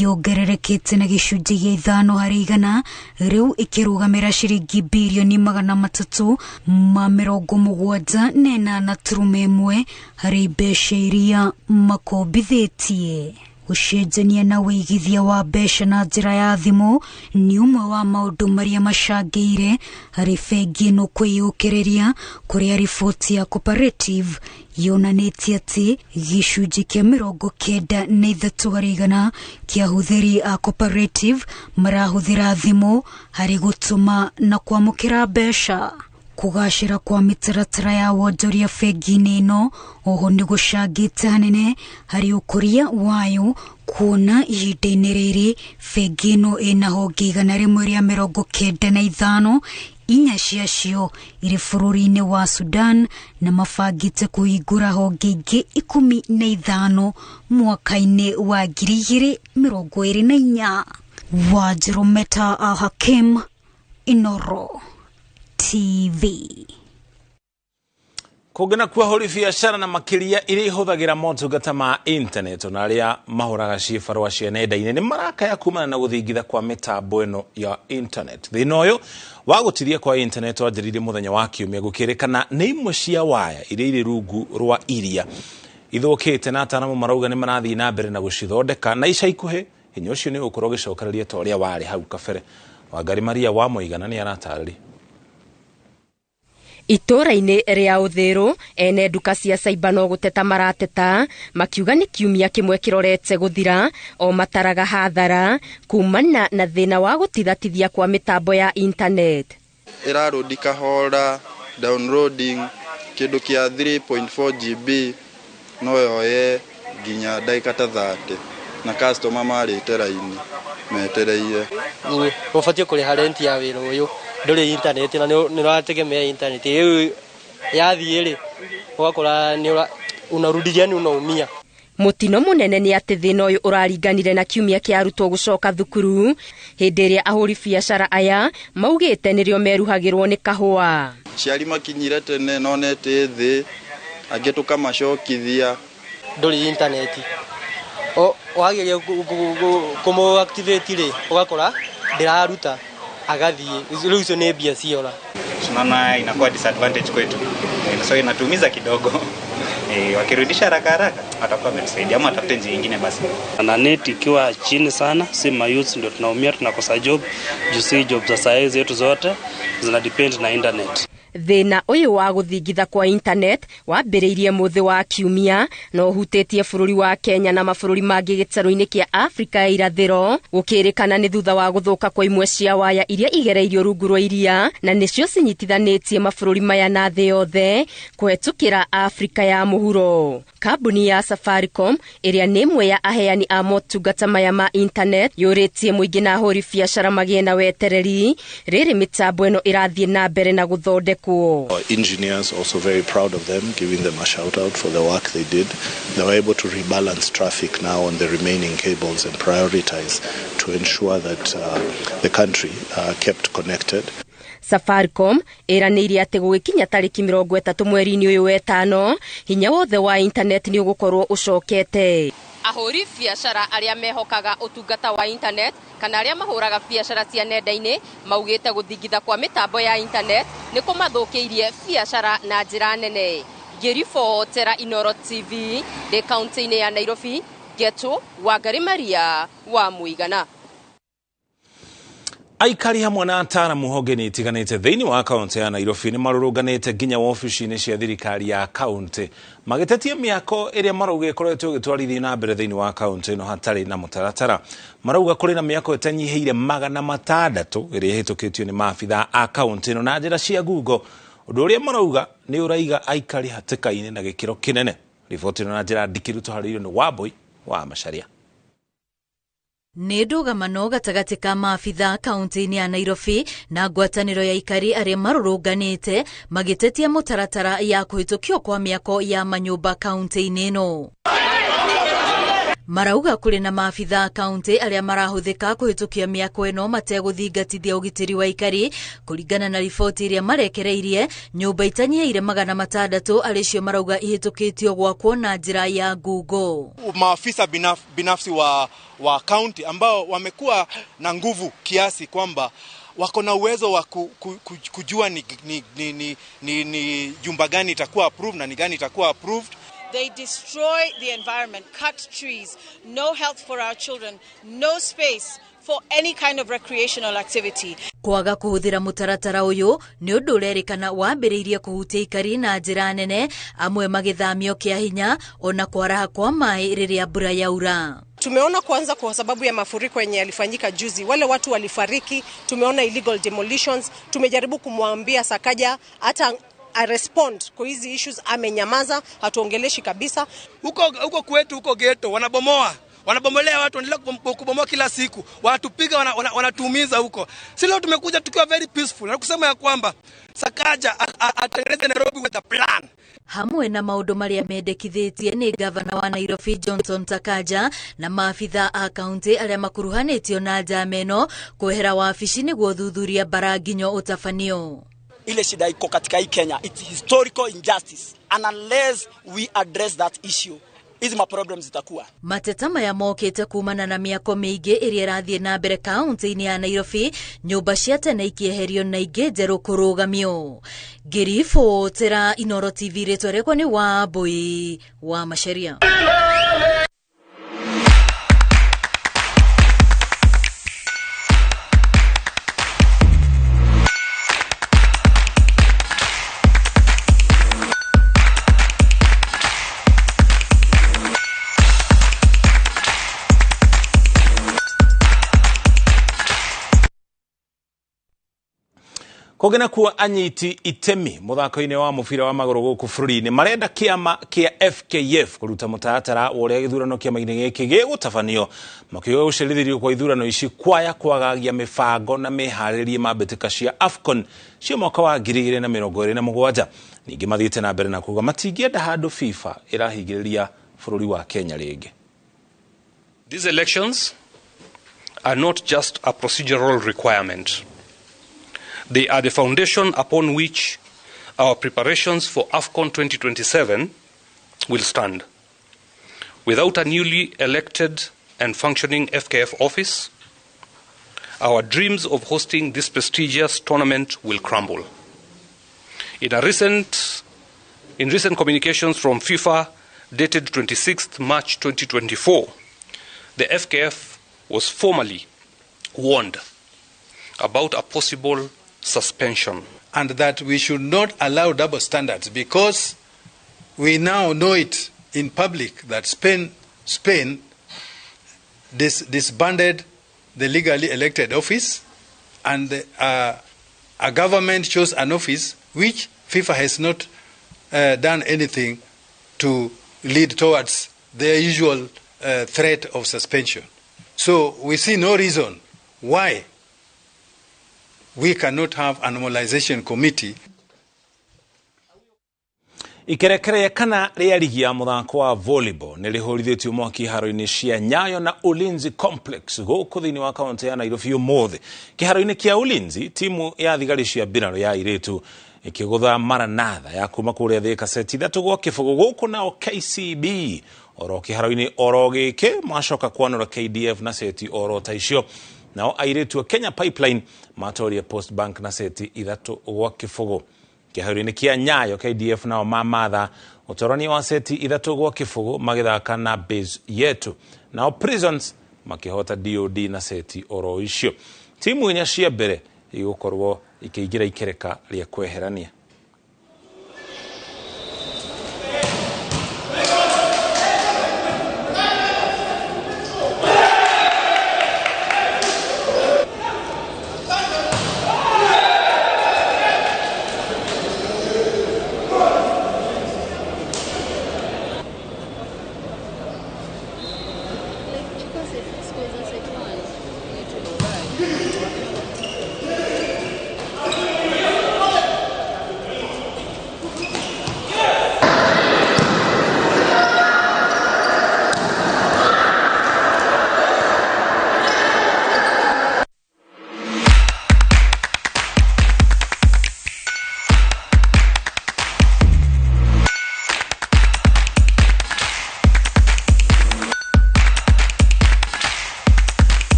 Speaker 13: yongererekete na gĩcunjĩ gĩa 5 harĩ harĩ 100, rĩu ĩkĩrũgamĩra ciringi birioni 378.1 harĩ mbeca iria makombithĩtie. Gũcenjania na wĩigithia wa mbeca na njĩra ya thimũ nĩ ũmwe wa maũndũ marĩa macangĩire harĩ bengi ĩno kwĩyũkĩrĩria, kũrĩa riboti ya Cooperative yonanĩtie atĩ gĩcunjĩ kĩa 93% kĩa ahũthĩri a Cooperative marahũthĩra thimũ harĩ gũtũma na kwamũkĩra mbeca. Kũgacĩra kwa mĩtaratara ya wonjoria bengi-inĩ ĩno oho nĩ gũcangĩte hanene harĩ ũkũria wayo, kuona ihinda-inĩ rĩrĩ bengi ĩno ĩna honge 195, inya ciacio irĩ bũrũri-inĩ wa Sudan, na mabangĩte kũhingũra honge ingĩ 15 mwaka-inĩ wa 2024. Wanjirũ Meta Al Hakim, Inoro TV.
Speaker 6: Kũngĩ nakuo ahũri biacara na makĩria iria ihũthagĩra motungata ma internet ona arĩa mahũraga cibarũa cia nenda-inĩ nĩ marakaya kumana na gũthingitha kwa mĩtambo ĩno ya internet. Thĩna ũyũ wa gũtithia kwa internet wanjĩrĩirie mũthenya wa Kiumia, gũkĩrĩkana nĩ imwe cia waya iria irĩ rungu rwa iria ithũkĩte, na ataramu marauga nĩ marathiĩ na mbere na gũcithondeka na ica ikuhĩ hinya ũcio nĩ ũgũkorwo ũgĩcokereria ta ũrĩa warĩ hau kabere. Wangari Maria wa Mũigana nĩ aratarĩria.
Speaker 1: Itũũra-inĩ rĩa Ũthĩrũ, ene nduka cia caiba no gũteta marateta, makiuga nĩ kiumia kĩmwe kĩrorete gũthira o mataraga hathara kumana na thĩna wa gũtithatithia kwa mĩtambo ya internet.
Speaker 8: Ĩrarũdi kahora, downloading kĩndũ kĩa 3.4 GB no yoye nginya ndagĩka ta 30, na customer marĩte raini metereire.
Speaker 15: Ũbatiĩ kũrĩha rent ya wĩra ũyũ, ndũrĩ internet na nĩ ũrategemea internet rĩu yathiĩ rĩ, ũgakora nĩ unarudia, yani unaumia.
Speaker 1: Mũtino mũnene nĩ atĩ thĩna ũyũ ũraringanire na kiumia kĩa arutwo gũcoka thukuru, hĩndĩ ĩrĩa ahũri biacara aya maugĩte nĩrĩo meruhagĩrwo nĩ kahũa.
Speaker 8: Ciari makinyire tene no neti thĩ, angĩ tũkamacokithia.
Speaker 15: Ndũrĩ internet, wageria kũmũ activate rĩ, ũgakora ndĩraruta, agathiĩ, rĩu icio nĩ mbia ciora.
Speaker 17: Tunaona inakuwa disadvantage kwetu, so inatuumiza kidogo. Wakirudisha haraka haraka watakuwa wametusaidia, ama watafute njia nyingine basi.
Speaker 20: Na net ikiwa chini sana, si mayouth ndio tunaumia, tunakosa job juu si job za saa zetu zote zina depend na internet.
Speaker 1: Thĩna ũyũ wa gũthingitha kwa internet wambĩrĩirie mũthĩ wa Kiumia na ũhutĩtie bũrũri wa Kenya na mabũrũri mangĩ gĩtarũ-inĩ kĩa Afrika ya irathĩro, gũkĩrĩkana nĩ thutha wa gũthũka kwa imwe cia waya iria igereirio rungu rwa iria na nĩcio cinyitithanĩtie mabũrũri maya na thĩ yothe kũhetũkĩra Afrika ya mũhuro. Kambuni ya Safaricom ĩrĩa nĩ ĩmwe ya aheani a motungata maya ma internet yũrĩtie mũingĩ na ahũri biacara magĩe na wetereri rĩrĩ mĩtambo ĩno ĩrathiĩ na mbere na gũthondekwo.
Speaker 25: Our engineers also very proud of them, giving them a shout out for the work they did. They were able to rebalance traffic now on the remaining cables and prioritize to ensure that the country kept connected.
Speaker 1: Safaricom ĩranĩire atĩ gũgĩkinya tarĩki 30 mweri-inĩ ũyũ wetano, hinya wothe wa internet nĩ ũgũkorwo ũcokete. Ahũri biacara arĩa mehokaga ũtungata wa internet kana arĩa mahũraga biacara cia nenda-inĩ maugĩte gũthingitha kwa mĩtambo ya internet nĩ kũmathũkĩirie biacara na njĩra nene. Ngĩribotera Inoro TV ndĩ kaunti-inĩ ya Nairobi, Geto Wangari Maria wa Mũigana.
Speaker 6: Aikari hamwe na ataaramu honge-inĩ itiganĩte thĩinĩ wa kaunti ya Nairobi nĩ marũrũnganĩte nginya wobici-inĩ cia thirikari ya kaunti magĩtetia mĩako ĩrĩa marauga ĩkoretwo ĩgĩtwarithio na mbere thĩinĩ wa kaunti ĩno hatarĩ na mũtaratara. Marauga kũrĩ na mĩako ĩtanyihĩire 600 ĩrĩa ĩhĩtũkĩtio nĩ maabithaa a kaunti ĩno na njĩra cia ngungo, ũndũ ũrĩa marauga nĩ ũraiga aikari hatĩka-inĩ na gĩkĩro kĩnene. Riboti ĩno na njĩra ndikĩru tũharĩirio nĩ Wambui wa Macharia.
Speaker 26: Nĩ ndũgamano gatagatĩ ka maabitha kaunti-inĩ ya Nairobi na ngwatanĩro ya aikari arĩa marũrũnganĩte magĩtetia mũtaratara ya kũhĩtũkio kwa mĩako ya manyũmba kaunti-inĩ ĩno. Marauga kũrĩ na maabitha kaunti arĩa marahũthĩka kũhĩtũkia mĩako ĩno mategũthingatithia ũgitĩri wa aikari. Kũringana na riboti ĩrĩa marekereirie, nyũmba itanyihĩire 600 arĩ cio marauga ihĩtũkĩtio gwakwo na njĩra ya ngungo.
Speaker 14: Maafisa binafsi wa kaunti ambao wamekuwa na nguvu kiasi kwamba wako na uwezo wa kujua ni jumba gani itakuwa approved na ni gani itakuwa approved.
Speaker 18: They destroy the environment, cut trees, no health for our children, no space for any kind of recreational activity.
Speaker 26: Kwaga kũhũthĩra mũtaratara ũyũ nĩ ũndũ ũrerĩkana wambĩrĩirie kũhutia aikari na njĩra nene, amwe magĩthamio kĩa hinya ona kwaraha kwa maĩ rĩrĩa mbura yaura.
Speaker 19: Tumeona kwanza kwa sababu ya mafuriko yenye yalifanyika juzi, wale watu walifariki. Tumeona illegal demolitions. Tumejaribu kumwambia Sakaja hata a respond kwa hizi issues, amenyamaza, hatuongeleshi kabisa.
Speaker 21: Huko kwetu huko ghetto wanabomoa, wanabomolea watu, wanaendelea kubomoa kila siku, wanatupiga, wanatuumiza huko. Si leo tumekuja tukiwa very peaceful na kusema ya kwamba Sakaja atengeneze Nairobi with a plan.
Speaker 26: Hamwe na maũndũ marĩa mendekithĩtie nĩ gavana wa Nairobi Johnson Sakaja na maabitha a kaunti arĩa makuruhanĩtio na njama ĩno kwehera wabici nĩguo thuthuria mbara nginyo ũtabanio.
Speaker 22: Ile shida iko katika hii Kenya, it's historical injustice, and unless we address that issue, hizi ma problems zitakuwa.
Speaker 26: Mateta maya mokĩte kumana na mĩako mĩingĩ ĩrĩa ĩrathiĩ na mbere kaunti-inĩ ya Nairobi, nyũmba cia tene ikĩeherio na ingĩ njerũ kũrũgamio. Ngĩribotera Inoro TV, rĩtwa rĩakwa nĩ Wambui wa Macharia.
Speaker 6: Kũngĩ nakuo anyiti itemi mũthako-inĩ wa mũbira wa magũrũ gũkũ bũrũri-inĩ marenda kĩama kĩa FKF kũruta mũtaratara wa ũrĩa gĩthurano kĩama-inĩ gĩkĩ gĩgũtabanio, makiuga gũcerithĩrio kwa ithurano ici kwaya kwagagia mĩbango na mĩharĩrĩrie ma mbĩtĩka cia AFCON cia mwaka wa 2027. Ningĩ mathiĩte na mbere na kuuga matingĩenda handũ FIFA ĩrahingĩrĩria bũrũri wa Kenya rĩngĩ.
Speaker 23: These elections are not just a procedural requirement. They are the foundation upon which our preparations for AFCON 2027 will stand. Without a newly elected and functioning FKF office, our dreams of hosting this prestigious tournament will crumble. In recent communications from FIFA dated 26th March 2024, the FKF was formally warned about a possible suspension.
Speaker 24: And that we should not allow double standards, because we now know it in public that Spain disbanded the legally elected office, and a government chose an office which FIFA has not done anything to lead towards their usual threat of suspension. So we see no reason why we cannot have a normalization committee.
Speaker 6: Ikerekere kana rĩa ligi ya mũthako wa volleyball nĩ rĩhũrithĩtio mwaki haro-inĩ cia Nyayo na Ulinzi Complex gũkũ thĩinĩ wa kaunti ya Nairobi ũmũthĩ. Kĩharo-inĩ kĩa Ulinzi, timu ya thigari cia mbirarũ ya airĩtu ĩkĩgũtha Maranatha ya kuma kũrĩa Thika seti 3-0. Gũkũ nao KCB oro kĩharo-inĩ oro gĩkĩ macoka kwanũra KDF na seti oro ta icio. Nao airĩtu a Kenya Pipeline matoria Post Bank na seti 3-0. Kĩharo-inĩ kĩa Nyayo KDF nao mamatha ũtorania wa seti 3-0 magĩthaka na Base Yetu. Nao Prisons makĩhota DOD na seti oro icio. Timu inya cia mbere igũkorwo ikĩingĩra ikereka rĩa kweherania.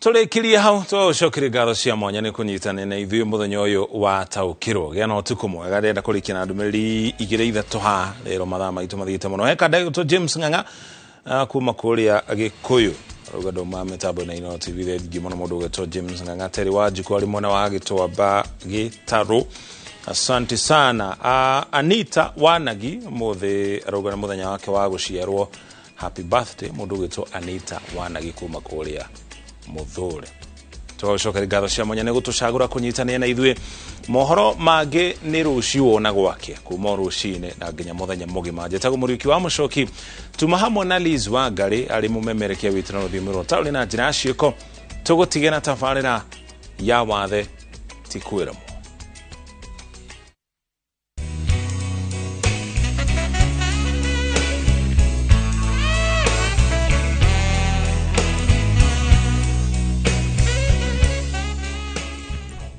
Speaker 6: Tũrĩkirie hau, tũgũcokeria ngatho cia mwanya nĩ kũnyitanĩra na ithuĩ mũthenya ũyũ wa taũkĩrwo. Gĩa na ũtukũ mwega. Ndĩrenda kũrĩkia na ndũmĩrĩri igĩrĩ ithatũ haha rĩro mathaa maitũ mathiĩte mũno. Heka ndagĩtwo James Ng'ang'a kuma kũrĩa Gĩkũyũ, rauga ndauma mĩtambo na Inooro TV. Thengiũ mũno mũndũ ũgĩtwo James Ng'ang'a. Terĩ wa Njukũ arĩ mwena wa Gĩtwamba Gĩtarũ, asante sana. Anita Wanagi mũthĩ arauga nĩ mũthenya wake wa gũciarwo, happy birthday mũndũ ũgĩtwo Anita Wanagi kuma kũrĩa Mũthũre. Tũgagũcokeria ngatho cia mwanya nĩ gũtũcagũra kũnyitanĩra na ithuĩ. Mohoro mangĩ nĩ rũciũ wona gwake kuma o rũcinĩ na nginya mũthenya mũgima. Njĩtagwo Mũriũki wa Mũcoki, tuma hamwe na Liz Wangari arĩ mũmemerekia witũ na rũthiomi rwa taũni na njĩra ya ciĩko. Tũgũtige na tabarĩra ya wathe ti kwĩremwo.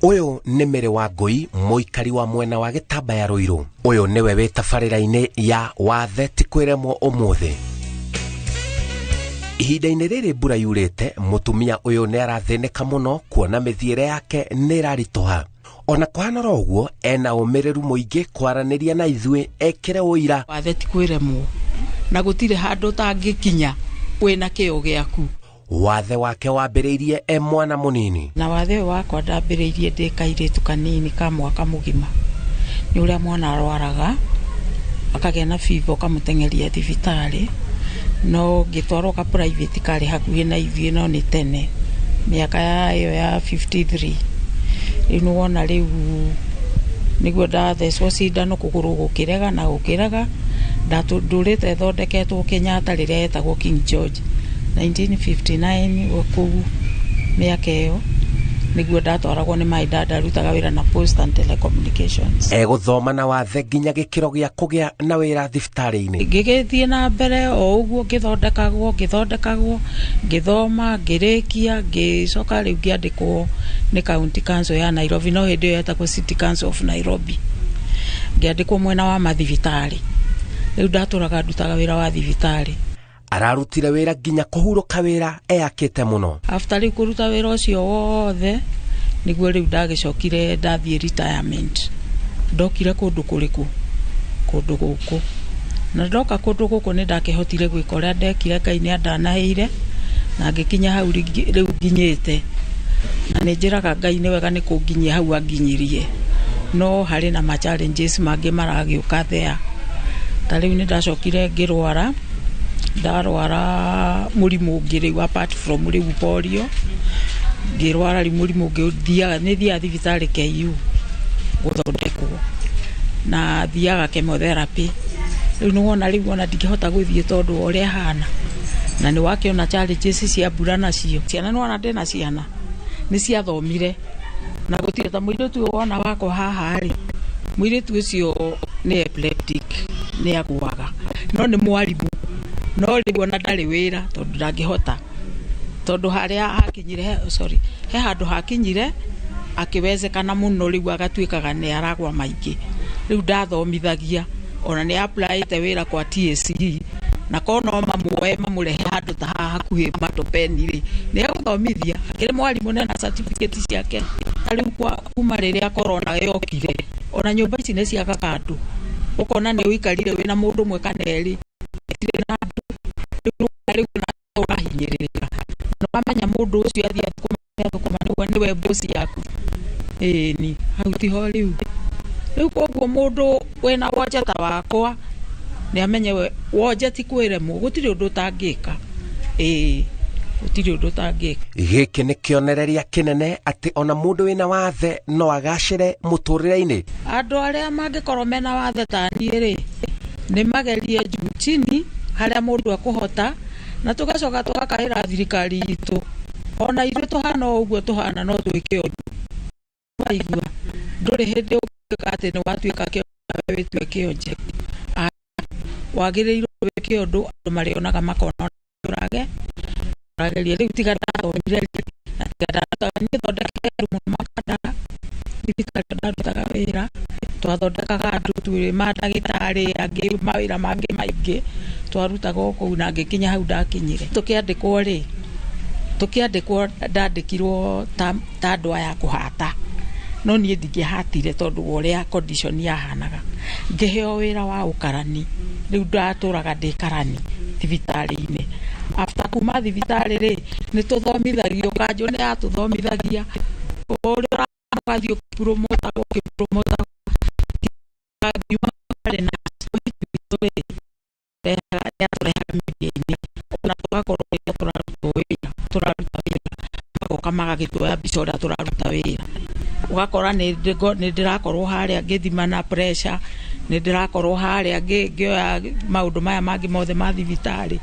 Speaker 16: Ũyũ nĩ Mary wa Ngũi, mũikari wa mwena wa Gĩtambaya Rũirũ. Ũyũ nĩwe wĩ tabarĩra-inĩ ya wathe ti kwĩremwo ũmũthĩ. Ihinda-inĩ rĩrĩ mbura yurĩte, mũtumia ũyũ nĩ arathĩnĩka mũno kuona mĩthiĩre yake nĩ ĩraritũha. Ona kũhana oro ũguo, ena ũmĩrĩru mũingĩ kwaranĩria na ithuĩ ekĩre ũira.
Speaker 2: Wathe ti kwĩremwo na gũtirĩ handũ ũtangĩkinya wĩna kĩo gĩaku.
Speaker 16: Wathe wake wambĩrĩirie e mwana mũnini.
Speaker 2: Na wathe ũyũ wakwa ndambĩrĩirie ndĩ kairĩtu kanini ka mwaka mũgima. Nĩ ũrĩa mwana arwaraga akagĩa na fever ũkamũteng'eria thibitarĩ, no ngĩtwarwo ka private karĩ hakuhĩ na ithuĩ, no nĩ tene mĩaka ĩyo ya 53. Rĩu nĩ wona rĩu nĩguo ndathecwo cindano kũgũrũ gũkĩrega na gũkĩrega. Ndũrĩte thondeketwo Kenyatta rĩrĩa etagwo King George 1959, kũu mĩaka ĩyo nĩguo ndatwaragwo nĩ my dad, arutaga wĩra na Post and Telecommunications.
Speaker 16: Egũthoma na wathe nginya gĩkĩro gĩa kũgĩa na wĩra thibitarĩ-inĩ.
Speaker 2: Ngĩgĩthiĩ na mbere o ũguo, ngĩthondekagwo ngĩthondekagwo, ngĩthoma ngĩrĩkia, ngĩcoka rĩu ngĩandĩkwo nĩ County Council ya Nairobi, no hĩndĩ ĩyo yetagwo City Council of Nairobi. Ngĩandĩkwo mwena wa mathibitarĩ. Rĩu ndatũraga ndutaga wĩra wa thibitarĩ.
Speaker 16: Ararutire wĩra nginya kũhurũka wĩra eyakĩte mũno.
Speaker 2: After rĩu kũruta wĩra ũcio wothe nĩguo rĩu ndagĩcokire ndathiĩ retirement. Ndokire kũndũ kũrĩkũ? Kũndũ gũkũ. Na ndoka kũndũ gũkũ nĩ ndakĩhotire gwĩka ũrĩa ndekire, Ngai nĩ andanaheire na ngĩkinya hau rĩu nginyĩte. Na nĩ njĩraga Ngai nĩ wega nĩ kũnginyia hau anginyirie. No harĩ na ma challenges mangĩ maragĩũka there. Ta rĩu nĩ ndacokire ngĩrwara, ndarwara mũrimũ ũngĩ rĩu apart from rĩu polio, ngĩrwara rĩu mũrimũ ũngĩ thiaga, nĩ thiaga thibitarĩ KU gũthondekwo na thiaga chemotherapy. Rĩu nĩ wona rĩu ona ndingĩhota gũthiĩ tondũ wa ũrĩa hana, na nĩ wakĩona challenges cia mbura nacio. Ciana nĩ wona ndĩna ciana nĩ ciathomire na gũtirĩ ta mũirĩtu ũyũ wona wakwa haha rĩ, mũirĩtu ũcio nĩ epileptic, nĩ agũaga, no nĩ mwarimũ, no rĩu ona ndarĩ wĩra tondũ ndangĩhota, tondũ harĩa hakinyire, sorry, he handũ hakinyire akĩwezekana mũno, rĩu agatuĩkaga nĩ aragwa maingĩ. Rĩu ndathomithagia ona nĩ applyĩte wĩra kwa TSC, na korwo no mamuoe mamũrehe handũ ta haha hakuhĩ Matopeni rĩ, nĩ egũthomithia. Akĩrĩ mwarimũ na certificate ciake. Ta rĩu kuma rĩrĩa corona yokire, ona nyũmba ici nĩ ciagaga andũ, ũkona nĩ ũikarire wĩna mũndũ ũmwe kana erĩ, gũtirĩ na andũ. Rĩu ũrahinyĩrĩrĩka, na wamenya mũndũ ũcio athiĩ athũkũma nĩwe boss yaku. Ĩni hau tiho rĩu. Rĩu koguo mũndũ wĩna wonje ta wakwa nĩ amenye we wonje ti kwĩremwo, gũtirĩ ũndũ ũtangĩka. Ĩĩ, gũtirĩ ũndũ ũtangĩka.
Speaker 16: Gĩkĩ nĩ kĩonereria kĩnene atĩ ona mũndũ wĩna wathe no agacĩre mũtũrĩre-inĩ.
Speaker 2: Andũ arĩa mangĩkorwo mena wathe ta niĩ rĩ, nĩ magerie juu chini harĩa mũndũ ekũhota, na tũgacoka tũgakaĩra thirikari itũ ona ithuĩ tũhana o ũguo tũhana no twĩke ũndũ. Waigua ndũrĩ hĩndĩ ũngĩka atĩ nĩ watuĩka kĩonje wĩtue kĩonje, wagĩrĩirwo wĩke ũndũ andũ marĩonaga makona ũrage ũrageria. Rĩu tiga ndathomire na tiga ndarutaga, niĩ thondekete andũ mũno makandara thibitarĩ, ndarutaga wĩra, twathondekaga andũ twĩ mandagĩtarĩ angĩ mawĩra mangĩ maingĩ twarutaga o kũu, na ngĩkinya hau ndakinyire. Tũkĩandĩkwo rĩ, Tũkĩandĩkwo, ndandĩkirwo ta andũ aya kũhata, no niĩ ndingĩhatire tondũ wa ũrĩa condition yahanaga. Ngĩheo wĩra wa ũkarani, rĩu ndatũraga ndĩ karani thibitarĩ-inĩ. After kuma thibitarĩ rĩ, nĩ tũthomithagio, kanjũ nĩ yatũthomithagia ũrĩa ũrathiĩ ũkĩpromotagwo, ũkĩpromotagwo. Ngiuma rĩ na rĩ yatũrehaga media-inĩ, ona tũgakorwo rĩrĩa tũrarutwo wĩra, tũraruta wĩra, magoka magagĩtuoya mbica ũrĩa tũraruta wĩra. Ũgakora nĩ ndĩrakorwo harĩa ngĩthima na pressure, nĩ ndĩrakorwo harĩa ngĩoya maũndũ maya mangĩ mothe ma thibitarĩ.